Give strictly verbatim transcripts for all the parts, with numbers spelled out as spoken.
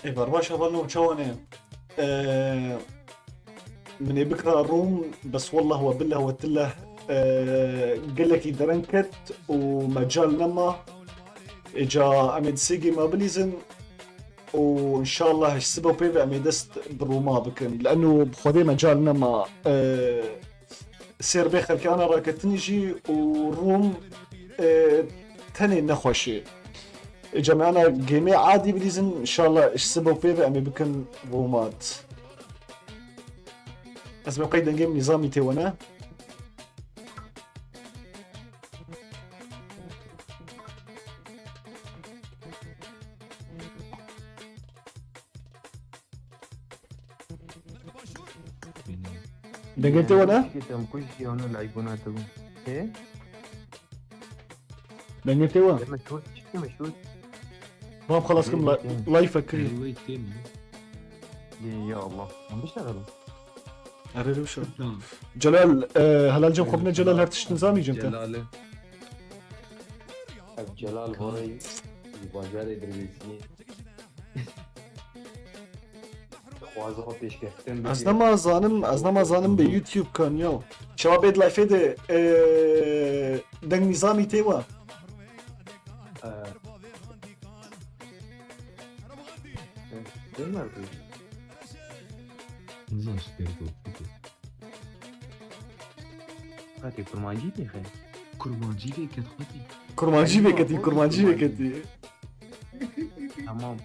Ê, berbaş hevalno, çawa ne? Ee, min ê bikira Rûm, bes wallah we billah we tillah, ee, gelekî dereng ket û mecal nema. Ê, ca em ê di sê gêma bilîzin û înşallah ji sibe û pê ve em ê dest bi Rûma bikin. Li eno bi Xwedê mecal nema, ee, sêrbê xelkê ana raketinî jî û Rûm, e, tenê nexweşê. E, cemê ana gêmê adî bilîzin, înşallah ji sibe û pê ve em ê bikin Rûmat. Ez me qey dengê min nîzamî tê wene. Dengê te wene? Çikê te em kuj ya onu laybûna te bû. He? Dengê te wene? Meşhur, çikê meşhur? Tamam, xelas kim, la-, layfa kirî. Eywey tê mi? Ya Allah. Em bişterelim. Erê, rewşa. Tamam. Celal, e, helal cem xwe bine Celal, her tişt nizamî cem te. Celal'e. Ev Celal Ka- Borey, bajarê Dirbêsî. Dixwaze xwe pêşkeftin bike. Ez nema zanim, ez nema zanim bê YouTube kan ya. Şeva bê di lifê de, e, deng nizamî tê wa. E, e, deng nerede? Nizam şikeri bu. Xetî kurmancî tê xe. Kurmancî vê ket xetî. Kurmancî vê ketî, kurmancî vê ketî. Tamam.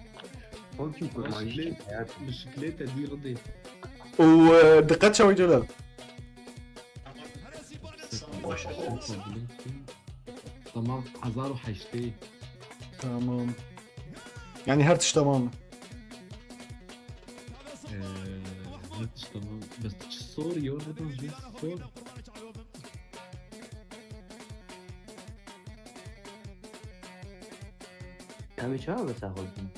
Xwekî kurmancî. Bişiklê-, bişiklete dî ridê. Û, e, diqet çawî Celal. Tamam, hezar û heştê. Tamam. Yani her tişt tamam. Ee, her tişt tamam. Bes tu çi sor, yo, ne sor? Em ê çawa bi ser xwe bikin?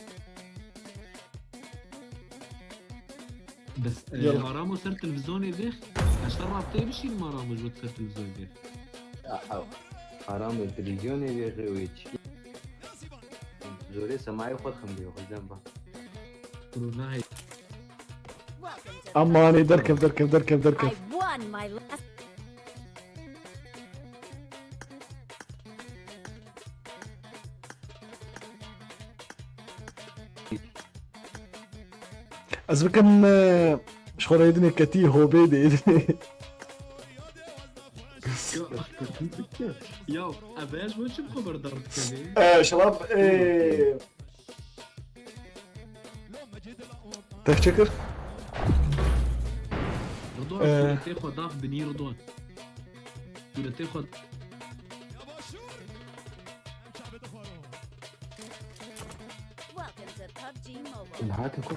Bes, e, Yala. Aramo ser televîzyonê vêx. Ez ser rabteyê bişînim Aramo ji bo ser televîzyonê vêx. Ya, hew. Aramo televîzyonê vêxê wê çikî. Zorê semayê xwe dixim bê xwe zem ba. Kuru nahê. Amanê derkev, derkev, derkev, derkev. I won my last. Ez bikim, e, ji xwe re êdinê ketî hobê de êdinê. Ya, ya, ev ji bo çi bi xwe berdar dikevê? E, şebab, e, Te çi kir? Ridwan, Ee. Sûretê xwe dax binî Ridwan. Sûretê xwe. Welcome to PUBG Mobile. Hate ku.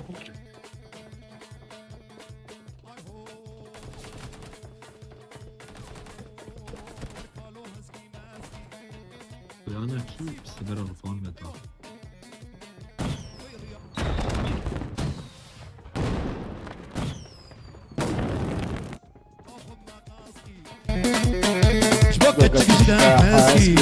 Yana kî bi severa Ridwan me da. Ji bo keçik ji te hezkî.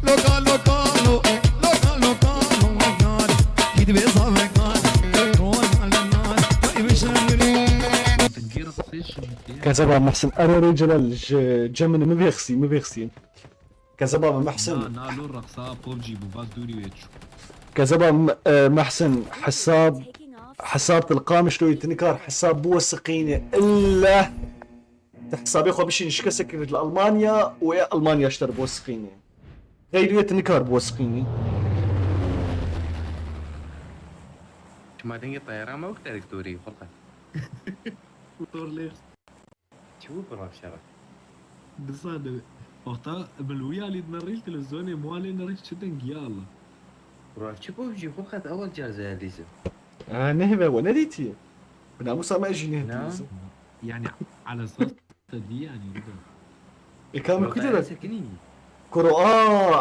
Loka, loka, lo-, loka, loka, lo-, loka. Gidibê zavekan, loka, loka, loka. Kezeba Mehsin, ero rê Celal, ji cem min mi vêxsî, mi vêxsî. Kezeba me Mehsin. Na, na, lo reqsa PUBG bû, va dûrî wê çû. Kezeba me, e, Mehsin, hesab, hesab til qamiş lo yitinikar, hesab bu siqîne. İlla te hesabê xwe bişîn şikese kirit li Almanya û ê Almanya şter bu siqîne. Xeyr yê tinikar bu siqîne. Şima dengê teyara me wek direktorî, xulqe. Motor lê. Çi bû bi revşa re? Bizane, wexta min wî alî dinerî, televîzyonê min alê nerî, çi dengî ya Allah. Rev çi bû jî xwe qet ewil car zeherdîsim. Ha, nehve we nedîtiye. Bi namûsa me jî nehve. Na. Yani, ala esas te dî yani, Rida. E, ka min Rida kujê de sekinî. Kuro, a,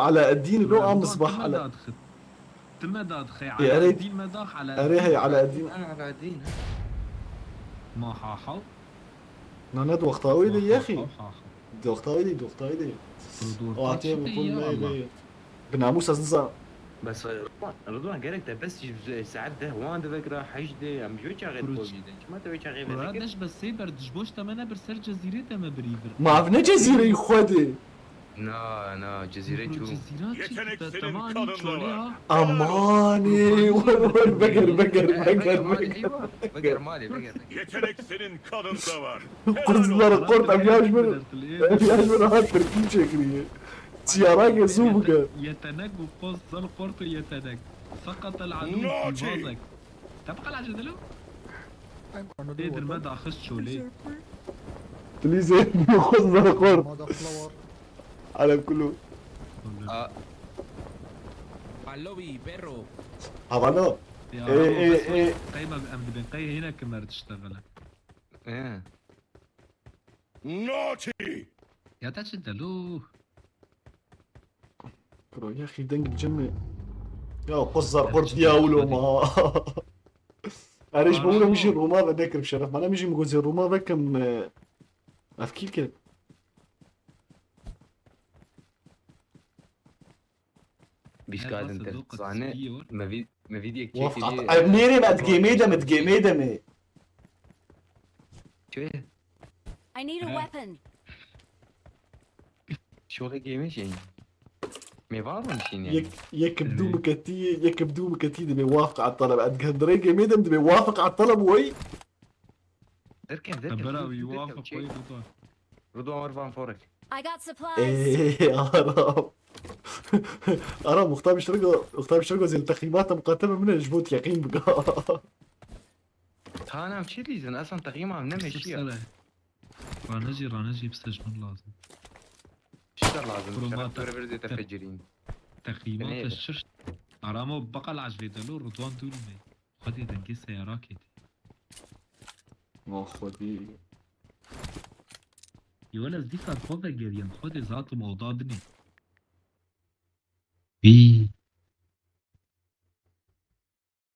Alaeddin, lo, a, Misbah, Ala. Ti me dadixe. Ti me dadixe. E, erê, Alaeddin me dax, Alaeddin. Erê, hey, Alaeddin. Ana Alaeddin, ha. Ma ha ha. Na, ne, di wexta wê de yexî. Ha, ha, ha. Di wexta wê de, di wexta wê de. Di wexta wê de. Bi namûs ez niza-, Bes Ridwan, Ridwan, gerek te bes ji saet deh wan divekira heşt dê, em ji wê çaxê Kuruç. Dipojî de. Çima te wê çaxê Kuruç, vedekir? Neş bes sê ber, ji boş te me nebir ser cezîrê te me birî vir. Ma ev ne cezîreyî Xwedê? Na, na, cezîre çû. Cezîra çi? Yetenek te, senin te ma anî kanında çolê var. Ha? Amanê, Kurbanî wer, wer, veger, veger, veger, veger, veger. Malê, eywa, veger, malê, veger, veger. Yetenek senin kanında var. Helal olsun. Quzlar qort, ev ya ji min, ev ya ji min ha Tirkî çêkiriye. Çiyarake zû bike. Yete-, yetenek û qoz, zal qort û yetenek. Seqet el adû, Noçî. Simbazek. Te biqel acil dilo? Tê dirme daxist çolê. Please, qoz, zal qort. Alem kulu. A. Palobi, perro. Havalo. Ya, e, e, e. Qey me em dibên, qey hêne ki mer tiştexile. E. Noçî. Ya te çi delo? Kuro, ya xî deng cem mi? Ya, quzar, qurt, diawlo ma. Erê, ji bo min jî Roma ve nekirim şeref. Bana min jî min gozê Roma vekim, e, ev kî ke? Bîskadin te zane, me vî-, me vîdiyek çêkiriye. Wafq, ev mêrê me digêmê de, me digêmê de me. Çi? I need a weapon. Şolê gêmê şey. Mêvan rûnişîn yani. Yek, yek bi dû miketî, yek bi dû miketî dibê wafq etalem. Edgendirê gêmê de dibê wafq etalem wey. Derkev, derkev. Bera wî wafq wey Rıdwan. Rıdwan war van forek. I got supplies. Ey, Aram. Aram, muxtar biştirgo, muxtar biştirgo zel teqîmata muqatem min ji bo yeqîn bika. Tanam çi dîzin? Esan teqîma ne meşiya. Ranejî, ranejî, piste ji min lazim. Çi te lazim? Şeref te re vir zêde fecirîn. Teqîmata şir. Aramo baqal ecvê delo, Rıdwan dûr me. Xwedê dengê seyarakê tê. Ma xwedî. Yo, ez dîsa xwe vegeriyam, xwedê zatim oda dinê. Vî.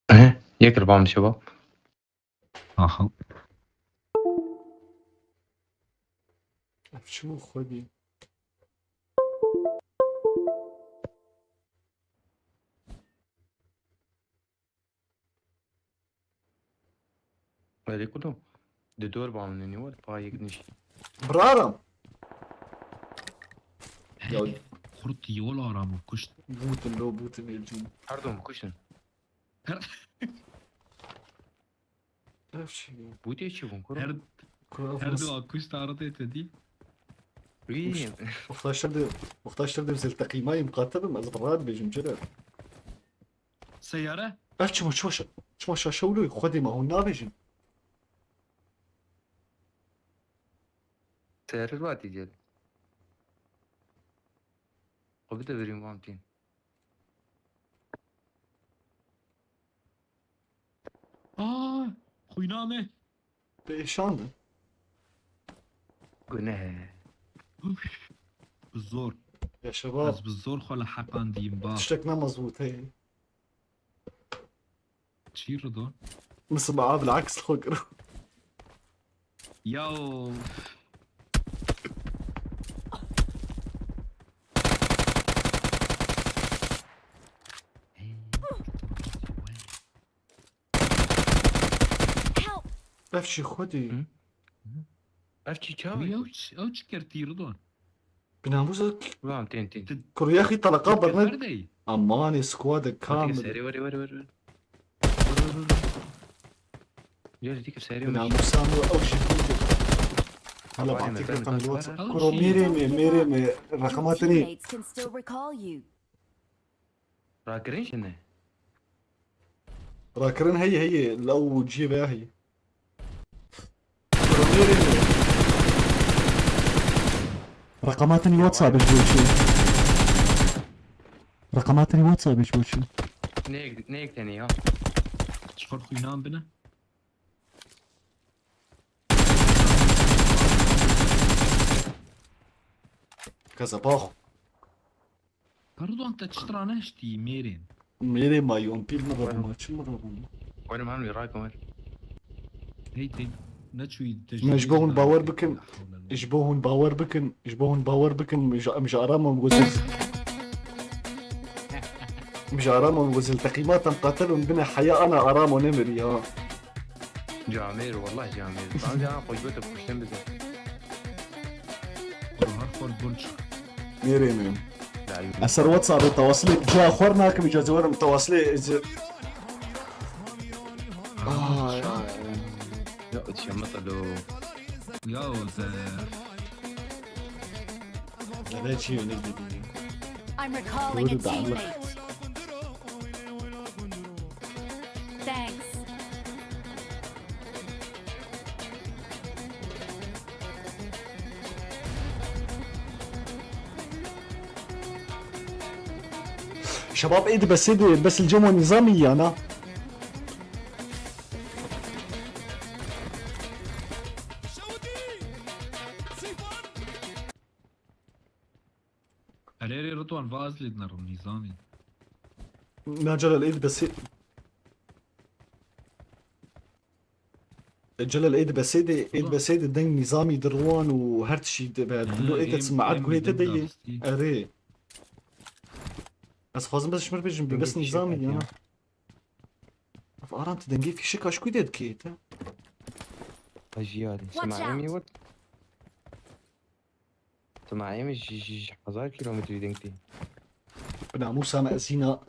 Ehe, yek li bam dişe bab. Aha. Ev çi bû xwedî? Erê kulo. Di dor bamnenî war, pa yek nişî. Biraram. Ya. Kurt yol aramı kuşt. Bûtin lo, bûtin êcûn. Pardon, kuştin. Her Ev çi ya? Bûtê çi bûn, kuro? Her, kuro, her du akuşt arıdê te dî. Wî. Muxtaştir de, muxtaştir de zel teqîmayê muqatil bim, ez bi rad bêjim, çi de? Seyare? Ev çima, çima şa-, çima şaşe wilo, Xwedê ma hûn nabêjin. Serir vatî gel. Xwe bide birîn wan tîn. Aa, xwîna me. Pêşan de. Guneh. Uf, bi zor. Ya şebab. Ez bi zor xwe li heqan diyim, ba. Tiştek ne mezbût heye. Çî Rıdo? Mısım abi, aks xwe kir. Yaw. Ev çi Xwedê? Hı? Ev çi çawa? Ew ç-, ew çi kir tî Rıdo? Binamuza. Ulan, tên, tên. Kuru yaxî talaqa berne. Berdey. Amanê squad kamil. Serê, were, were, were. Gel, dikir serê. Binamusa mı o şekilde. Hala batik tam lot. Kuro mîrê mi, mîrê mi, rakamatini. Rakirin jî ne? Rakirin heye, heye, law ciyê veya heye. Rakamatini WhatsApp ji bo çi? Rakamatini WhatsApp ji bo çi? Neyek, neyek tenê ya? Çiqor xwînan bine. Kazabax. Pardon, te çi ranehiştî mêrên? Mêrê ma yon pîl mi rabû, ma çi mi rabû? Were man wî rakim were. Hey, te neçûyî te. Me ji bo hûn bawer bikin, ji bo hûn bawer bikin, ji bo hûn bawer bikin, em ji, em ji Aram em gotin. Bijî Aramo, وزلتقي ما تنقتل بنا حياء أنا Aramo nemiriya. Camêr, wallah camêr. Tam canan xwe ji bo te kuştin bize. Har xor gol çık. Nêrê min. Ez ser WhatsApp-ê tewasilê ciya xwer nakim, îca ziwarim tewasilê. Ay, ay, ay. Ya, çemata lo. Ya, o te. Lebe çi yönü gibi. I'm recalling a Doğru da. Teammate. Thanks. Şebab ê dibesê de bes li cem wan nîzamî ya na. Erê, erê, Ridwan, va ez lê dinerim, nîzamî. Na Celal ê dibesê. E, Celal ê dibesê de, ê dibesê de deng nîzamî di riwan û her tişî dibe. Lo ê te simaet guhê te de yê. Erê. Ez xwazim bes ji mir bêjim, bes nîzamî ya. Ev Aram, tu dengê fîşeka ji ku de dikê te? Jiyarî. Watch Semaê min out. wet. Semaê min ji, ji, ji hezar kilometrî deng tê. Bi namûsa me ezîna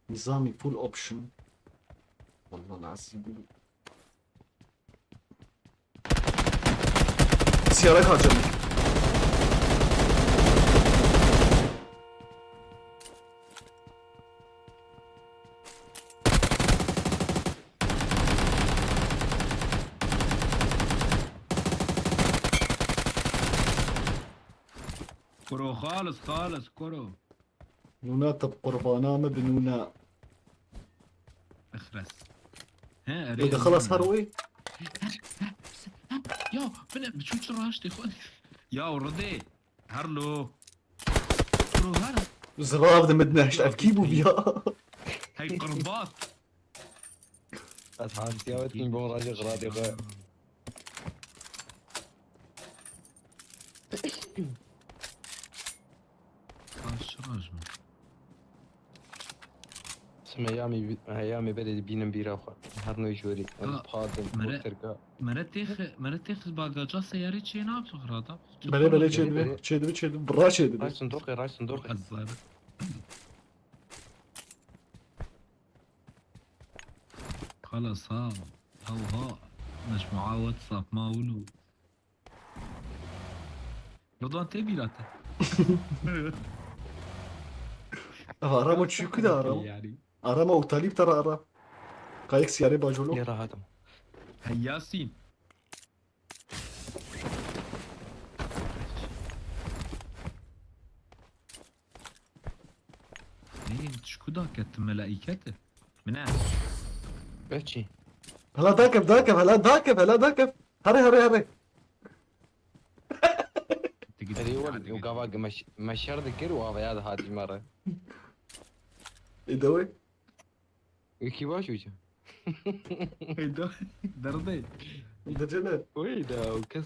nîzamî full option. Wallah lazim. Siyara kaçırmış. Kuro xalis, xalis, kuro. Nûna te bi qurbana min bi nûna. Exres. He, erê. Ê de xelas her wê. Ya, bine, bi çû çi raştê xwe. Ya, Ridê. Her lo. Kuro her. Zirav de min nehişt, ev kî bû ya? Hey, qirbat. Ez hadisiya wê tîm bo rajê xiratê xwe. Kaç raj mı? Sime heyamê, heyamê berê dibînim bîra xwe. Her noy jorî. Em Ha, padim, mere- otirka. Mere têx, mere têx bagaca seyarê çê naptix rada. Belê belê çêdibe, çêdibe, çêdibe. Bira çêdibe. Raş sindoqê, raş sindoqê. Hazar. Xala sağ ol. Hawha. Mecmua WhatsApp ma wilo. Rıdvan tê bîra te. Ev Aramo çi ku de Aramo? Yani. Aramo û Talîb te re Aramo. Kayık siyarê bacolo. Lê rahatim. Hey Yasin. Neyim tişku da ketim melaiketi. Mine. Öçî. Hela dakev, dakev, hela dakev, hela dakev. Here here here. Erê wal, û gava meş, meşer dikir û avaya dihatî me re. Ê dewê. Wekî baş û çi? Hey da. Derdey. Decele. Oy da, kes,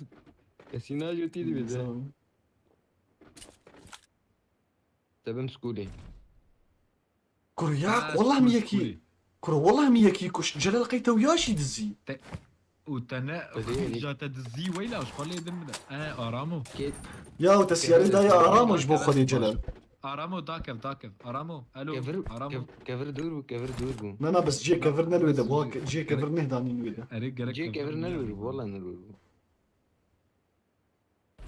kesî najotî dibe de. Te bim skulê. Kuro ya, wallah mi yekî. Kuro wallah mi yekî kuş. Celal qey te wiya jî dizî. Û te ne, Dizî, ja te dizî weyla, ji xwe lê din bide. E, Aramo. Ya û te siyarê dayê Aramo ji bo Xwedê Celal. Aramo, dakev, dakev. Aramo, alo, Kevir, Aramo. kev, kevir dûr bû, kevir dûr bû. Na na, bes cê kevir nelwê de, bu cê kevir neh danîn wê de. Erê gerek Cê kevir nelwê bû, wala nelwê bû.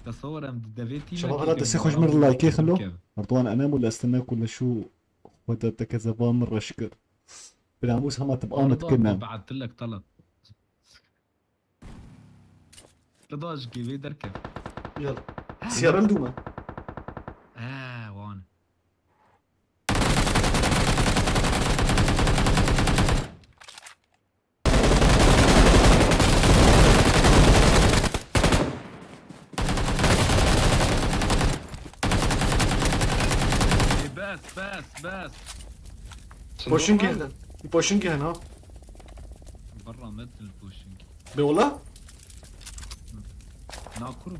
تصور em di devê tî. Şebab hela destê xwe ji min re like xilo. Merdiwan enem û lestine ku li şu xwe de te kezeba min reş kir. Bilamûs hema tib amet kirne. Baad lek talab. Rida ji gêvê derkev. Yal. Siyara li dû me. Eee, wan. Ê, bes, bes, bes. Poşinkî hene. Poşinkî hene ha. Berra me dil poşinkî. Bê wala? Nakur. Ee.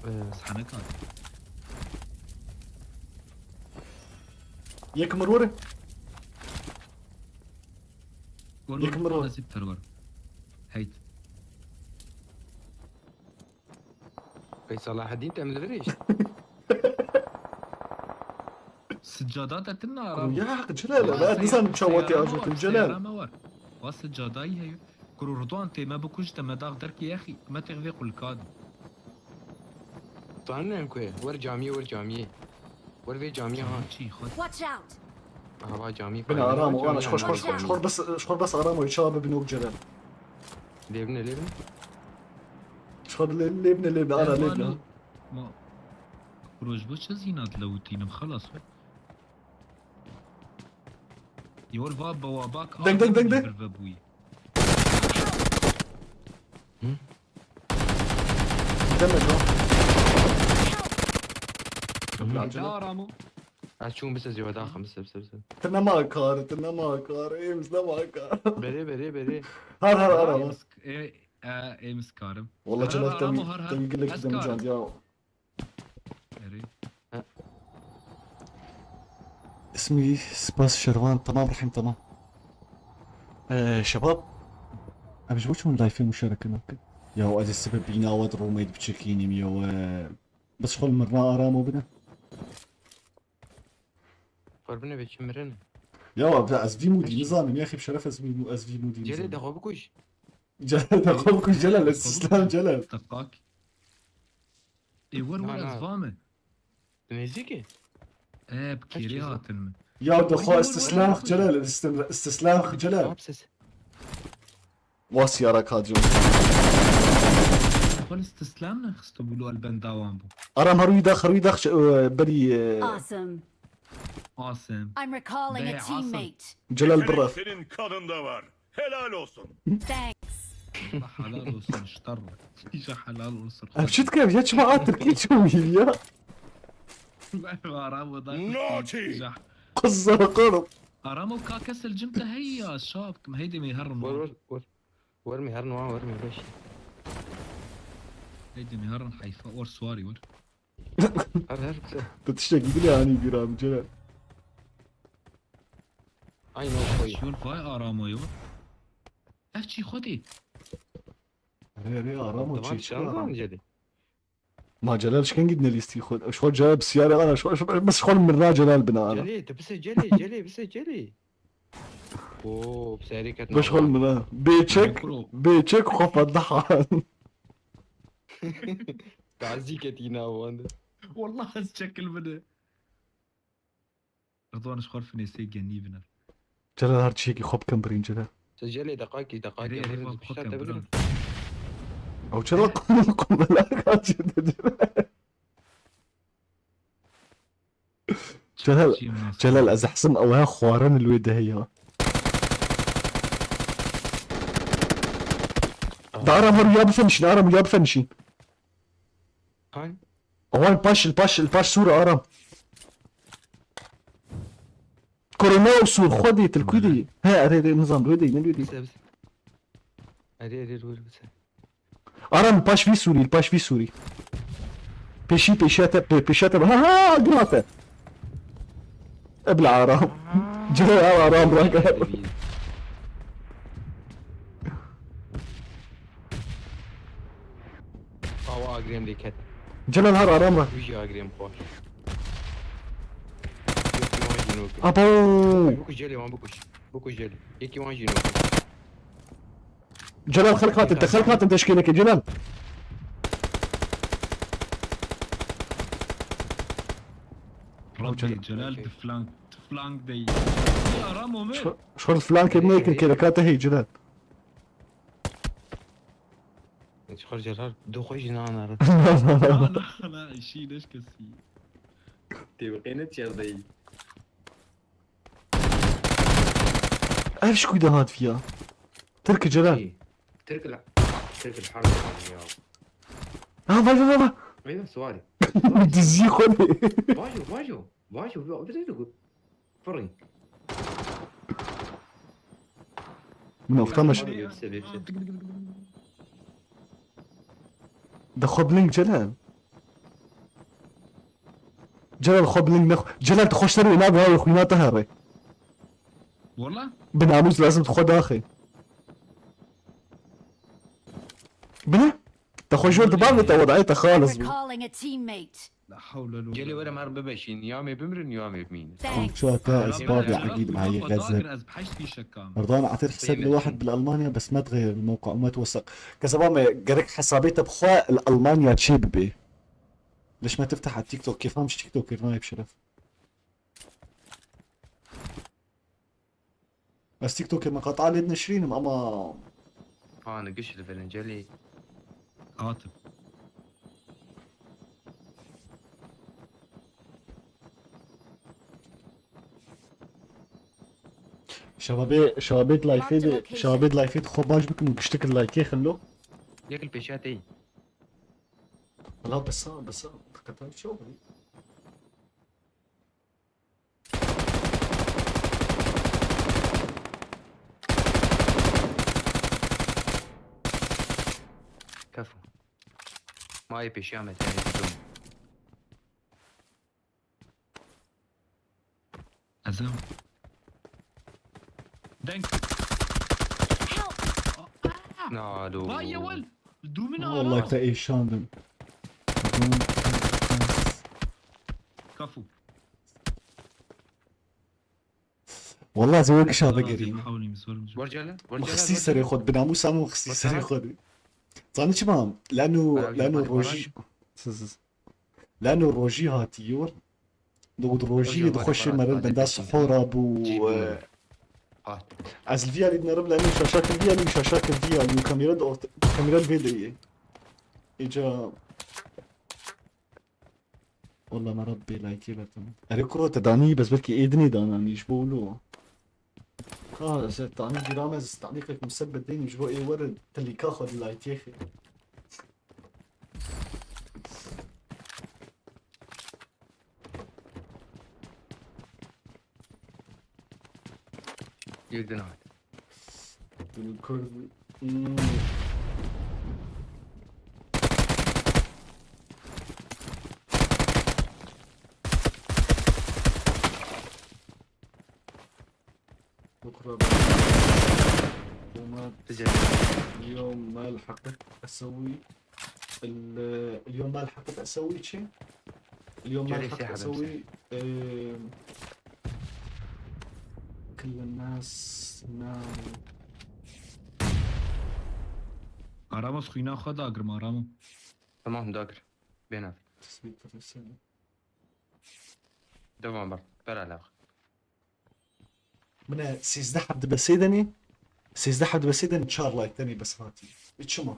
Sanek at. Yek mirwere. Yek mir wa. Nasip terwar. Heyt. Pey Salaheddin te min li vir hişt. Sicada te tine ara. Ya haq Celal, ben nizanim çawa tê ajotin Celal. Seyara me war. Wa sicadayî heye. Kuro Ridwan tê me bikujte me dax derkê yexî, me têx vê qulka de. Zanin em ku ye? Wer camiyê, wer camiyê. Wer vê camiyê ha. Çî xwe. Watch out! Aha, va camiyê. Bine aram, wana, xor, xor, xor, xor bes, xor bes aram o, çawa bibin ok Celal. Lêbine, lêbine. Xor lê-, lêbine, lêbine, ara lêbine. Ma, roj bo çi zîna dilewitînim, xelas be. Yol va bawabak. Deng, deng, deng, deng. Birve bûyî. Demek o. Lan canım. Aram o. Ez çûm bise zî weda xwe bise, bise, bise. Tu nema kar, tu nema kar, êmiz nema kar. Berê, berê, berê. Har, har, har, har. Êmiz, e, e, êmiz karim. Walla Celal te wî, te wî gilek demecan ya. Erê. İsmi Spas Şervan. Tamam Rahim, tamam. Ee, şebab. Em ji bo çi hûn layfê muşereke nakin? Ya ez ê sibe bîna we di rûmê de biçirkînim ya we. Bes xwe li mirina aram û bine. Xwe bine be çi mirin. Ya we ez vî mûdî nizanim ya xîb şeref ez vî mû-, ez vî mûdî nizanim. Celê de xwe bikuj. Celal de xwe bikuj Celal, ez sislam Celal. Tefak. Ê, wer, wer, ez va me. Tu nêzîk î? E, bi kêrê hatin min. Ya de xwe istislax Celal, istim-, istislax Celal. Tamam, ses. Wa siyara kadro. Xwe istislam nexisto bû, li benda wan bû. Aram herwî dax, herwî dax, e, berî, e, Awesome. Awesome. I'm recalling a teammate. Celal biref. Senin kanında var. Helal olsun. Thanks. Helal olsun, ştar. İşte helal olsun. Ev çi dike? Ya çima a Tirkî çûyî ya? Ben Aram o da. Naughty. Qızlar qırım. Aram o ka kes el cim te hey ya, şap kim hey demê her. Wer, wer, wer. Wer mi her nuan, wer mi beş. Hey demê her hayfa, or suari wer. Her, her kısa. Tu tiştekî dilê anî bîra min Celal. Aynen o koyu. Şun vay Aramo yo. Ev çî xwedî. Erê, erê, Aramo çî, çî Aramo. Ma Celal şikengî dine lîstî xwe. Ji xwe Celal bi siyare ana, ji xwe, ji xwe, bes ji xwe li mirna Celal bina ana. Celê, tu bise Celê, Celê, bise Celê. Oo, bi serê ket. Bes ji xwe li mirna. Bêçek, bêçek xwe fedihan. Tazî ketî nav wan de. Wallah ez çekil bide. Ridwan ji xwe finêsê genî biner. Celal her çiyekî xwe bikin birîn Celal. Tu Celê deqakî, deqakî. Erê, erê, erê, wan pişta xwe te kem bigirin. Ew çira qumela kaçê de Celal? Celal, Celal, ez ehsim ew he xwarin li wê de heye. Da Aram her ya bifenişîn, Aram ya bifenişîn. Hay. Awan paş, li paş, li paş sûr Aram. Korona û sûr xwedî, til kudî. He, erê, erê, nizam, wê dey, ne wê dey. Bise, bise. Erê, erê, wê bise. Aram, paş vî sûrî, paş vî sûrî. Pêşî, pêşiya te, pê-, pêşiya te, ha, ha, guna te. Ebla Aram. Cihê Aram, Aram, rak. Awa agrêm lê ket. Celal har Aram ra. Wî jî agrêm xwar. Yekî wan jî nokir. Abo! Bikuj Celê wan bikuj. Bikuj Celê. Yekî wan jî nokir. Celal xelk hatin, te xelk hatin te şikêneke Celal. Rabbê Celal di flank, di flank dey. Ê Aram o min. Şor flankê min kir kêleka te hey Celal. Çixir Celal, du xwe jî nana re. Na, na, na, îşî leş kesî. Tê bi qêne çerdeyî. Ev ji ku de hat viya? Tirk Celal. Kî? Tirk la, Tirk li her zaman ya. Ha, va, va, va, va. Eyvah, suwarî. Dizî xwe de. Vajo, vajo, vajo, va, va, va. Firî. Min ofta meş. Hadi, hepsi, hepsi. De xwe biling Celal. Celal xwe biling ne. Celal tu xweş ser wê nabe ha wê xwîna te here. Wala? Bi namûs lazim xwe daxê. Bine. Te xwe jor dibavê te wedayê te xalis bû. Recalling a teammate. La hawle lo. Gelê were mer bibeşîn. Ya mê bimrin ya mê bimînin. Tamam Thanks. شو هتا اسباب يا عقيد معي غزل. Ez bi heşt kî şekam. رضانا اعطيت حساب لواحد بالالمانيا بس ما تغير الموقع وما توثق. كذا ما gerek hesabê te bi xwe li Almanya çê bibê. ليش ما تفتح على التيك توك؟ كيف مش تيك توك كيف ما بشرف؟ Ez TikTokê meqata lê dinişirînim ama Hanê giş li vêrên celî. Hatim. şevabê şevabê layfê de şevabê layfê de xwe baş bikim û giştik laykê xilo. Yek li pêşiya te yî. Wala besa besa qetan çi oldu? Kefo. Mayê pêşiya me tenê dikim. Ez em. Deng. Nalo. Vay yewel. Dûmin Vallahi ara. Te êşandim. Kafû. Vallahi zê wek şa vegerîne. Hawlî min sorun. Borcele. Min xisî serê xwe, bi namûsa min xisî serê xwe. Zanî çima? Leno, leno rojî. Siz, siz. Leno rojî hatiyor. Dawud rojî Hocam, di xweşê bak, merin bak, benda bak, sihora bû. Cî bû. Eh, Hat. Ez li vî alî dinerim, leno şaşa kir vî alî, şaşa kir vî alî û kamera di orta, kamera li vê deriyê. Îca. Wallah me Rabbê layikê berdim. Erê kuro te danî bes belkî ê dinê dananî ji bo wilo. Ha, ez tanî bîra me ez talîqek musebbe dênî ji bo ê were tilîka xwe di layikê xê. Girdin hat. Kur. Hmm. بكرة وما Tice. اليوم ما لحقت أسوي ال- اليوم ما لحقت أسوي شيء. اليوم ما جري لحقت ساحة أسوي آم، كل الناس ناموا. Arama xwîna xwe dagir me arama. Tamam dagir. Bêna. تثبيت الرسالة. Devam bak. Bera lak. Min e sêzdeh heb dibe sê denê. Sêzdeh heb dibe sê denê çar like tenê bes hatî. E çima?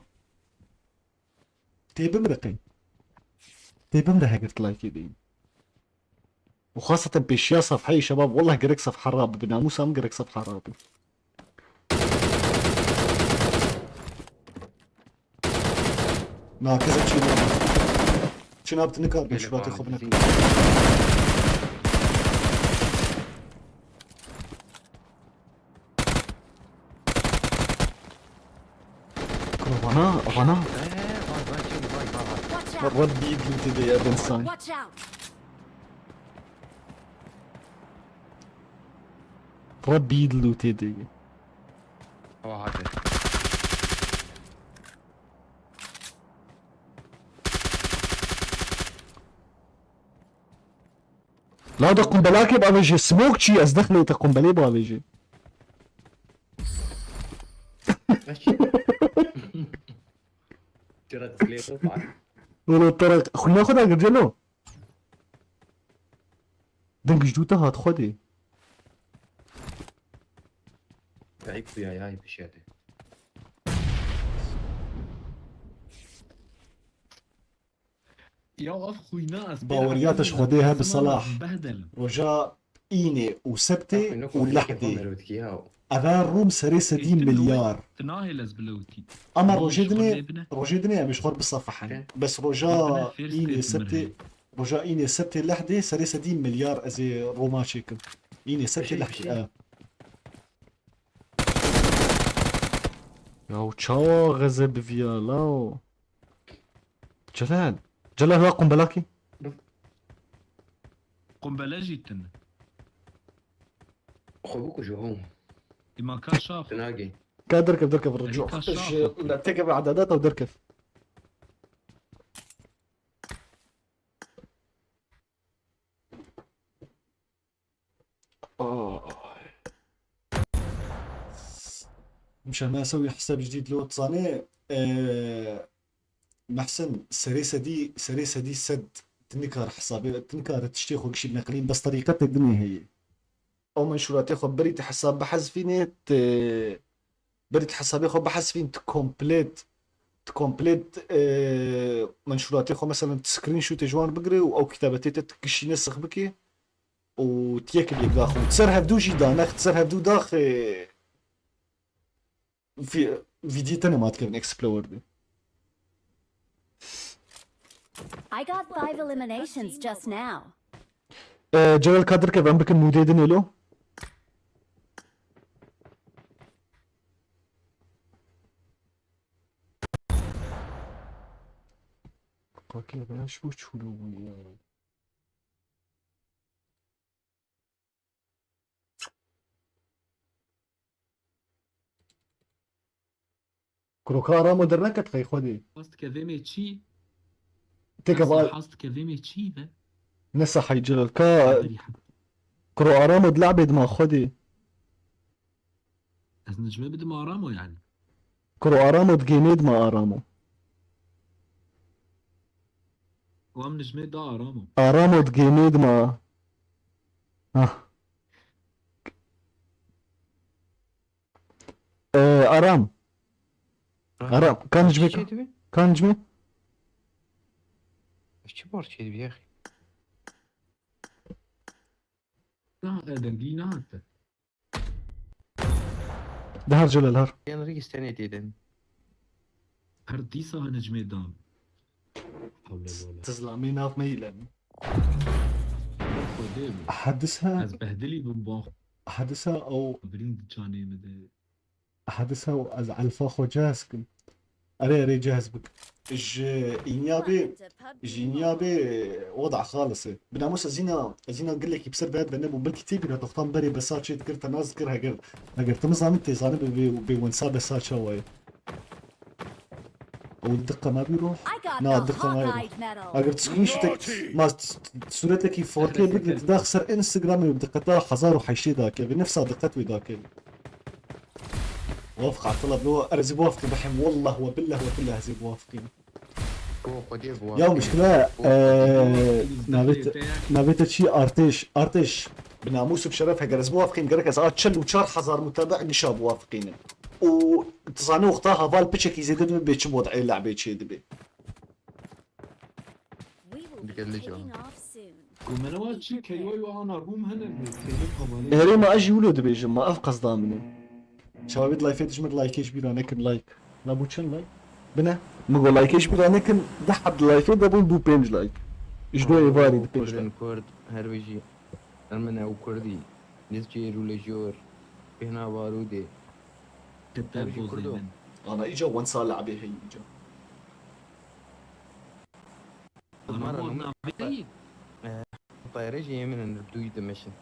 Tê bimre qey. Tê bimre heger tu likeê deyî. Û xaseten pêşiya sefheyê şebab, wallah gerek sefhe rabe, bi namûsa min gerek sefhe rabe. Na, keza çî ne. Çi nabit nikar be, şuratê xwe binekar. Kuro vana, vana. Ee, vay vay çabuk vay vay vay. Watch out! Rabbi yidlûtê de ya insan. Watch out! Rabbi yidlûtê de. Hava hadi. La da qumbelakê bavêje, smoke çi, ez dexlê te qumbelê bavêje. Çira dislê xwe. Wala te re xwîna xwe dagir Celo. Deng ji dû te hat Xwedê. Ayıp bu ya, ya ayıp bir şeydi. Ya ev xwîna ez pê Baweriya te ji Xwedê hebe Selah. Behdelim. Roja Înê û Sebtê û Lehdê. Eve rûm serê sedî milyar. Tu nahêl ez bilewtî. Ama Nî rojê ji xwe dinê, lê bine. Rojê dinê em ji xwe bisefehin. Ke? Bes roja Bine fêrs Înê kir Sebtê, mirê. roja Înê Sebtê Lehdê serê sedî milyar ez ê rûma çêkim. Înê Sebtê Şey, Lehdê. şey. E. Ya çawa xeze biviya law. Celal. Celal ha qumbelakî. Qumbele jî tune. Xwe bikuje hom. Îma ka şax. Tinagê. Ka derkev, derkev, Erî rico. ka şax. Ji, la, teke ve edadet ew derkev. Ay. Mişe me sewî hesab jidîd lo dizane, e, Mehsin, serê sedî, serê sedî sed tinikar hesabê, tinikar tiştê xwe gişî neqilîn, bes terîqetek din ê heye. Ew menşûratê xwe berî te hesab bihezfînê, te berî te hesabê xwe bihezfîn, tu komplet, tu komplet, e, menşûratê xwe, meselen, tu screenshotê ji wan bigirê û ew kitabetê te tu gişîne six bikê û tu yek bêk daxin. Ser hevdû jî danex, ser hevdû daxê. Vi-, vîdiyê te nema dikevin Explorer de. I got five eliminations just now. Ee, Celal ka derkev em bikin mûdê dinê lo. Kakê ben şu çûlo bû ya. Kuroka Aramo derneket xey Xwedê. Hast kevê me çî? Têke Hast- ba Hast kevê me çî be? Ne sahayî Celal ka Berî heb. Kuro Aramo di labê dima Xwedê. Ez nicme bidim Aramo yani. Kuro Aramo di gênê dima Aramo. Wan nicme da Aramo. Aramo di gênê dima. Ah. Ee, Aram. Aram, kan ji me, kan ji me? Çi bor çê dibi, yaxî? Na, e, dengî nehate. De her Celal her. Yan rî stenê têden. Her dîsa hene ji me dan. Hewle wele. Tizlamê nav me îlen. Xwedê min. Hedisa. Ez behdilî bim bo. Hedisa ew. Birîn di canê min de. Hedisa ew ez elfa xwe cihaz kim. Erê, erê, cihaz bik. Ji înya bê, ji înya bê wada xalis e. Bi namus ez îna, ez îna gilekî bi ser ve nebû, belkî tê bîra doxtan berê besa çê dikir, te nas dikir, heger, heger tu min zanî tê zanî bê, bê, bê wensa besa çawa ye. Ew diqe me bîro? I got Na, the diqe me bîro. Hawkeye medal. Eger tu screenshot, ma s-, suretekî four K bigirî, tu dax ser Instagramê û diqeta hezar û heştê dakeve, nefsa diqet wê dakeve. Wafq Abdullah, bro, erê zî wafqî bihim, wallah we billah we billah zî wafqî. Bo Xwedê bi Ya wafqî. Muşkile, Bo eee, Xwedê. Navê te, navê te çi? Artêş, Artêş. Bi namûs û bi şeref, heger ez biwafqîm, gerek ez a çil û çar hezar mutabi'î nişa biwafqînim. Û tu zanî wexta heval piçekî zêde dibe, bê çi wez'ê lehbê çê dibe. Dikkat edin. Ku me newa çi keywa yo ana Rûm hene mi? Keywa kavalê. Herê ma ez jî wilo dibêjim, ma ev qesda min e. Çawa wê di lifê dijmir likeê ji bîra nekin, like. Na bû çend like? Bine. Min got likeê ji bîra nekin, deh heb di lifê de bûn bû pênc like. Ji do êvarî di pênc like. Kurdin Kurd, her bijî. Ermene û Kurdî. Nizcê rûlejor. Bêhna barûdê. Her bijî Kurdo. Ana îca wensa lehbê heyî îca. Ana Mara mod nû- navê yî? Eh, tayarê jî yê min in, dûyî dimeşin.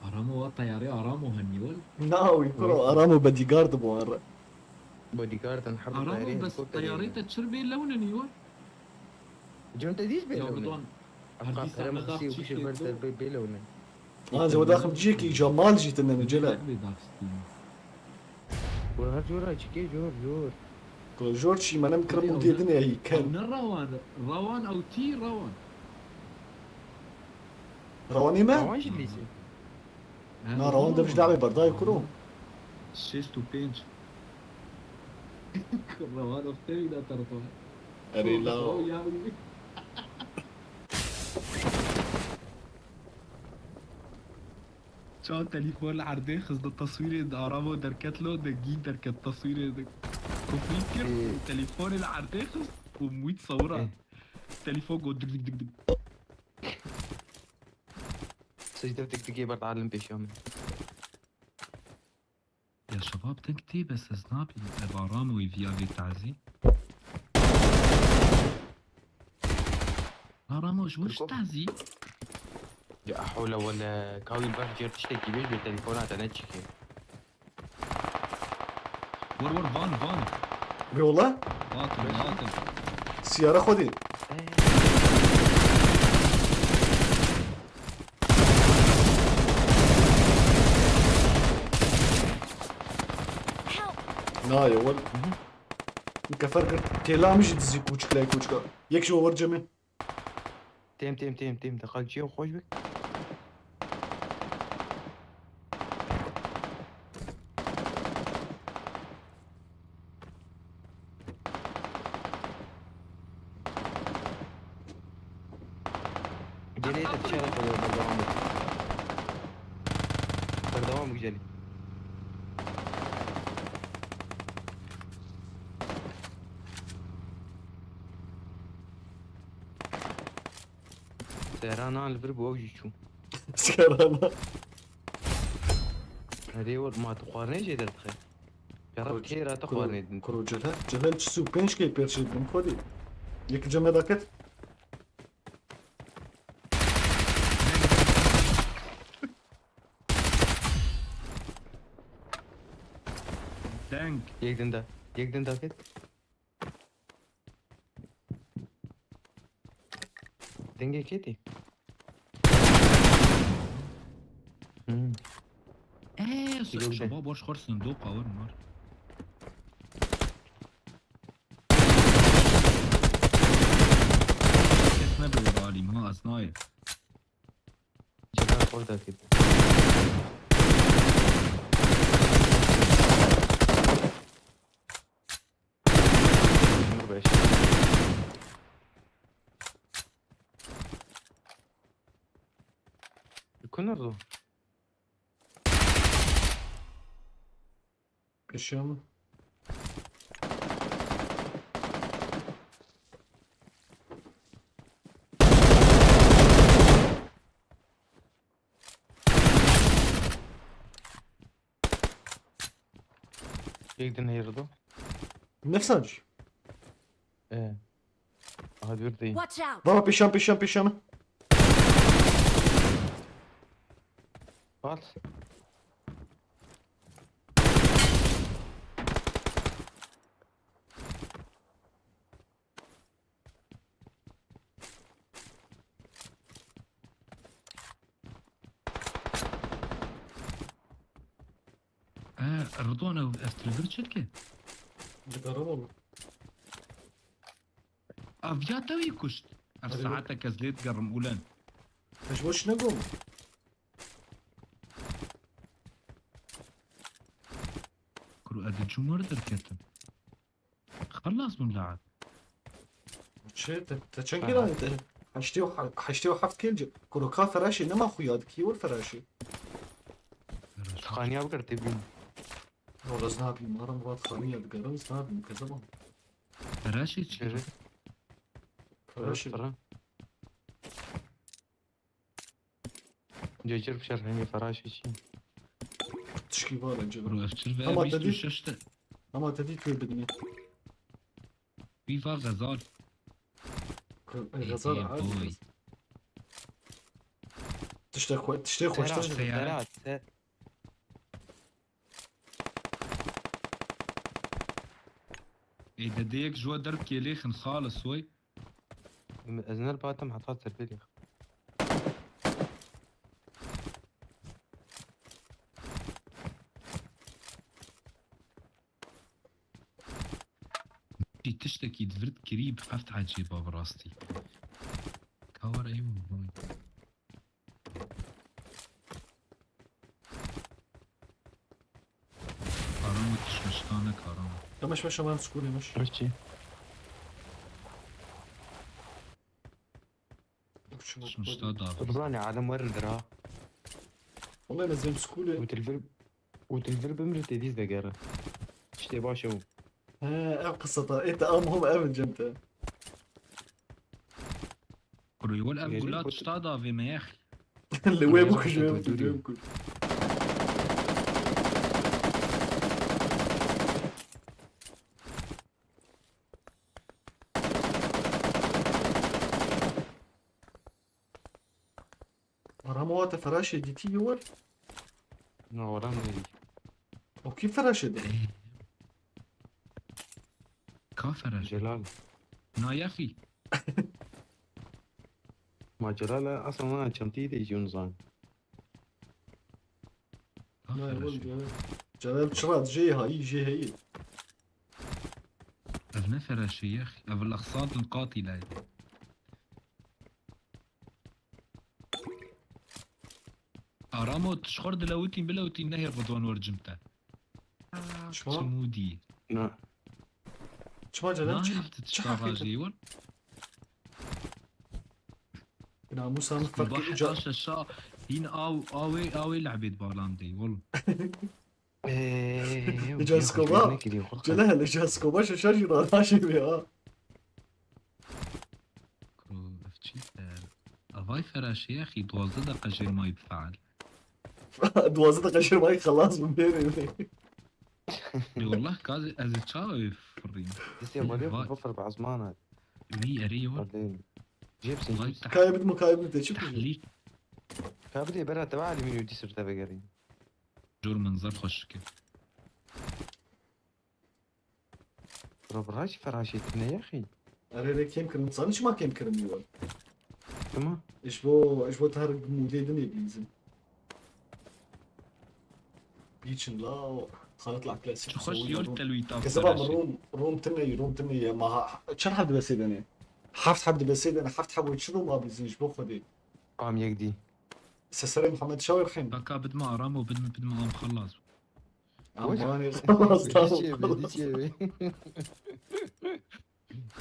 Aramo wa tayarê Aramo henî wal. Na, wî kuro, Aramo bodyguard bû wan re. Bodyguard in, her du Aramo tayarê bes helikopterê tayarê ne. Te çir bê lewnenî wal? Cem te dîş bê Ya lewne. Bidwan. Her dîsa me dax çî kê do. Bê, bê lewne. Anca wada xim ciyekî îca mal jî tine ne Celal. Bê daxistî. Wala her cora çikê cor cor. Ku jor çî me ne min kirim û dê dinê hî ken. Ne rawan, rawan ew tî rawan. Rawanê me? Rawan jî lîsî. Na rawan dev ji dawê berdayê kuro. Şêst û pênc. Rawan ew tevî da terto. Erê la. Ya. Ça telefon li erdê xist di teswîrê di Aramo derket lo, de gîn derket teswîrê de. Kufrî kir, Ee. Telefonê li erdê xist û mûyt sewira. Ee. Telefon got dik dik dik dik. Secde dik dik ê ber alim pêşiya min. Ya şebab deng tê bes ez nabînim. Ev Aramo ê viya vê tazî. Aramo ji wir ji tazî. Ya hewle wele, ka wî baş cêr tiştekî bêj bê telefona te ne çike. Vur vur van van. Vê ola? Hatim hatim. Siyara xwedî. Help! Nayê wel. Kefer kir. Têla min jî dizî kûçik lay kûçika. Yek ji we wer cemê. Têm têm têm têm. Deqa cî xweş bik. Gelê te dişarê xwe berdewam bik. Berdewam bik Celî. Serana li vir bû, ew jî çû. Serana. Erê, ma tu xwarinê jê derdixe. Pera Kuro- kêra tu kuro- xwarinê din. Kuro cihel. Cihel çi sî û pênc kê pêr çê bin xwedî. Yek cemê daket. Deng. Yek din da. Yek din daket. Dengê kê tê? Hmm. Eee, Yok, şaba boş xor sindoqa wir mar. Kes ne bir alim ha, ez nayê. Cevap orada gitti. Numara beş. Kunardo. Pêşiya min. Yek din hêrdo. Nefsan jî. Ee. Aha dur değil. Watch out! Baba pêşan pêşan pêşan. At. E, Ridwan ev, ev trevir çi dike? Digarim oğlum. Ev ya te wî kuşt. Ev Erê, saete kes lê digerim ulen. Ez ji bo çi negom? Kuro ez di cumar derketim. Xelas bûm laet. Çi? Te, te çend kêl anî te? Heştê û he-, heştê û heft kêl ci. Kuro ka feraşê nema xuya dikî, wir feraşê. Xaniya bikir tê bîn. Wala ez nabîm, maram vat xaniya digerim, ez nabîm, kezebam. Feraşê çi? Çevir. Feraşê. Fırın. Cecir bişer hemî feraşê çi. Tişkî var önce. Kuro ev çil ve Ama bîst û dedi- şeş de. Ama te dî tu bidinî. Wî va Xezal. Xezal Ey, ha. boy. Tişte xwe, tiştê xweştir. Tera, tera, te- Ê, dedeyek ji we derb kêlê xin xalis soy. Ez nerbatim heta serpêlî. Ê, tiştekî di vir kirî bi heft ecêba bi rastî. Ka were ey min boy. Karan û kişmiştane karan. Demiş meşe ben skulê meş. Rusçi. Kişmişta da. Bizanî alem werin dira. Wala ez êm skulê. Û dilbir, û dilbir bimri tê dîz vegere. Tiştê baş ew. He, ev qiseta. Ê te am hom ev cem te. Kuro wal ev Gêjin gula kut- tişta da vê me yex. Li wê Gêjin bikuj, wê kut- bikuj, wê bikuj. Ramo, te feraşê dîtî li wir? Na, were min nedî. O kî feraşê dide? Ka feraşê? Celal. Na yaxî. Ma Celal e, aslan wana çentî de jî nizan. Ka Na, feraşê? Celal. Celal çira jê hayî, jê heyî. Ev ne feraşê yexî. Ev li iqsadin qatî lay. Aramo, tu ji xwe re dilewitîn, bilewitîn, nehêr Ridwan wer cim te. Çima? Çi mûdî? Na. Çima Celal? Nahêl tu çi çi haqê te? Rajê wal? Namusa min Scoba ferqî heta ca- şeşa hîn aw, awê, awê lehbê dibalandê, wal. Eee, Ca Scoba. Celal, ca Scoba şeşa jî ranaşê wê ha. Ku ev çi ser? Avay feraşê yexî duwazdeh deqe jêr mayî bifeal. Duwazdeh deqe jêr mayî xelas bû bêrê. Ê wallah, ka ez ê çawa wê firîm? Distê Vay. Bifir bi ezmana. Wî erê ye wal. Vay. Kayê bidme, kayê bidme, te çi kujî? Tehlîk. Ka bidê bera te ve alîmîn û dîsir te vegerî. Jor min zer xweş dike. Bro, bira jî feraşê tune yexî. Erê, erê, kêm kirin. Zanî çima kêm kirin wî wal? Çima? Ji bo, ji bo te her mûdê dinê bilîzin. Biçin la, xalet la klasik. Çi xweş yol telwî ta. Kezeba min rûm, rûm tine, rûm tine ye. Ma ha, çend heb dibe sê dene? Heft heb dibe sê dene, heft heb û çi rûm a bilîzin ji bo Xwedê? Am yek dî. Seserê Mihemed Şawê rixên. Baka bidme aram û bidme, bidme am xelas. Amanê xelas, tamam, xelas. Dî çê be, dî çê be.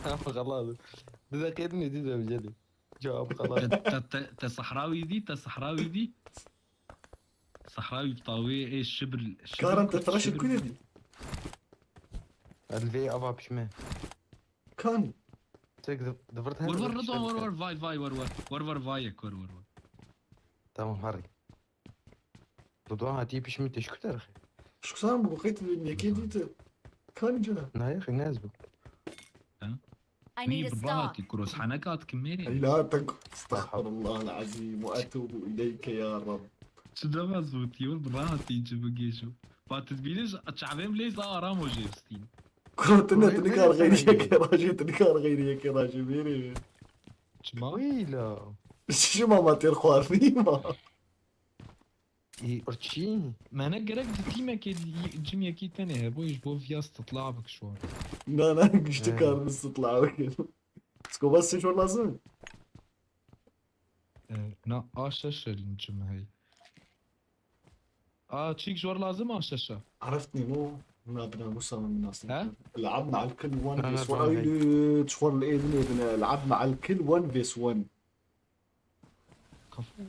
Tamam, xelas. Di deqê din ê dî de bicerî. Cevap xelas. Te, te, te, te sehrawî dî, te sehrawî dî. Sehrawî tawê ê şibir, şibir Karan, te kurt, teraşê şibir kuyê kurt. Dî? Ez vê ava pişme. Kanî? Tek di, di vir Wer wer, Ridwan, wer wer, vay vay, wer wer. Wer wer, vay yek, wer wer, wer. Tamam, harî. Ridwan hatî pişmî teşkû derxê. Şiksan bu, bu qeyt yekê dîte. Kanî cana? Na yexî, ne ez bû. Ha? I need a stock. Wî bi rahatî kuros henek hat ki mêrê. Ey la tek, estağfirullah el-azîm ve etûbû ileyke ya Rab. Çi dema zûtî, wî bi rahatî ci bigêjo. Ba tu dibînî çavêm lê za aram o jê stîn. Kuro tu ne, tu nikar xeyrî yekê rajê, tu nikar xeyrî yekê rajê mêrê. Çima? Wî la. Çima ma têr xwarinî ma? Î, çi? Me ne gerek di tîmekê di-, cim yekî tenê hebû, ji bo viya stitla bik şor. Na, na, giştî He. Karin stitla bikin. Skoba sê jor lazim? E, na, A şeş e cim hey. A, çîk jor lazim A şeş e? Areft nîmo, na binamusa min nas. He? La'abna al kil one versus one. Ay, çi xor li êdin êdin. La'abna al kil one versus one. Kaf-,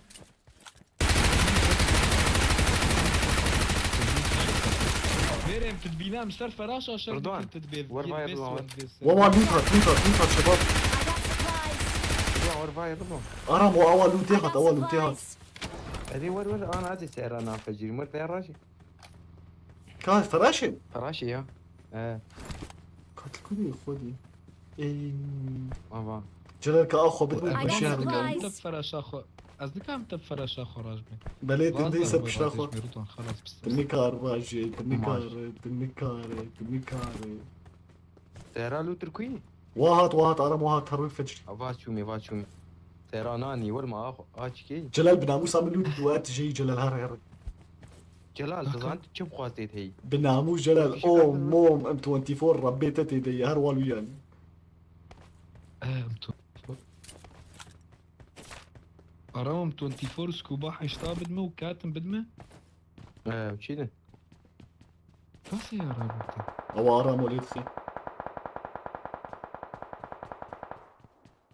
Mêrê em tu dibîne em ser feraşa şer Ridwan, dikin, tu dibê wer vayê bes Ridwan, wer. Wawa loot hat, loot hat, loot hat şebab. I got supplies. Ridwan, wer vayê Ridwan. Aram, o awa lootê hat, awa lootê hat. Edê wer wer, ana ez ê sehra nafecîrim, wer te rajî. Ka feraşê? Feraşê ya. He. Katil kudê xwedî. Ey. Ava. Celal ka axwe bidin. Ez I got dikarim supplies. Te feraşa xwe. Ez dikarim te feraşa xwe raj bê. Belê, tu dî ser pişta xwe. Tu nikar rajê, tu nikare, tu nikare, tu nikare. Sehra lûtir kuyî? Wa hat, wa hat, Aram, wa hat, her wê fecr. Va çûmê, va çûmê. Sehra nanî, wir ma ax-, aç kê? Celal, bi namûsa min lût, we tu jêyî Celal, her, her. Celal, tu zan tu çi bixwastê heyî? Bi namûs Celal, o mom, M twenty four, Rebbê te tê de ye, her wal wiyan. Eh, M twenty four. Aram M twenty four, scuba heşta bidme û katim bidme? Eh, çi ne? Nasıl ya Rabbi? Awa Aram o lê dixê.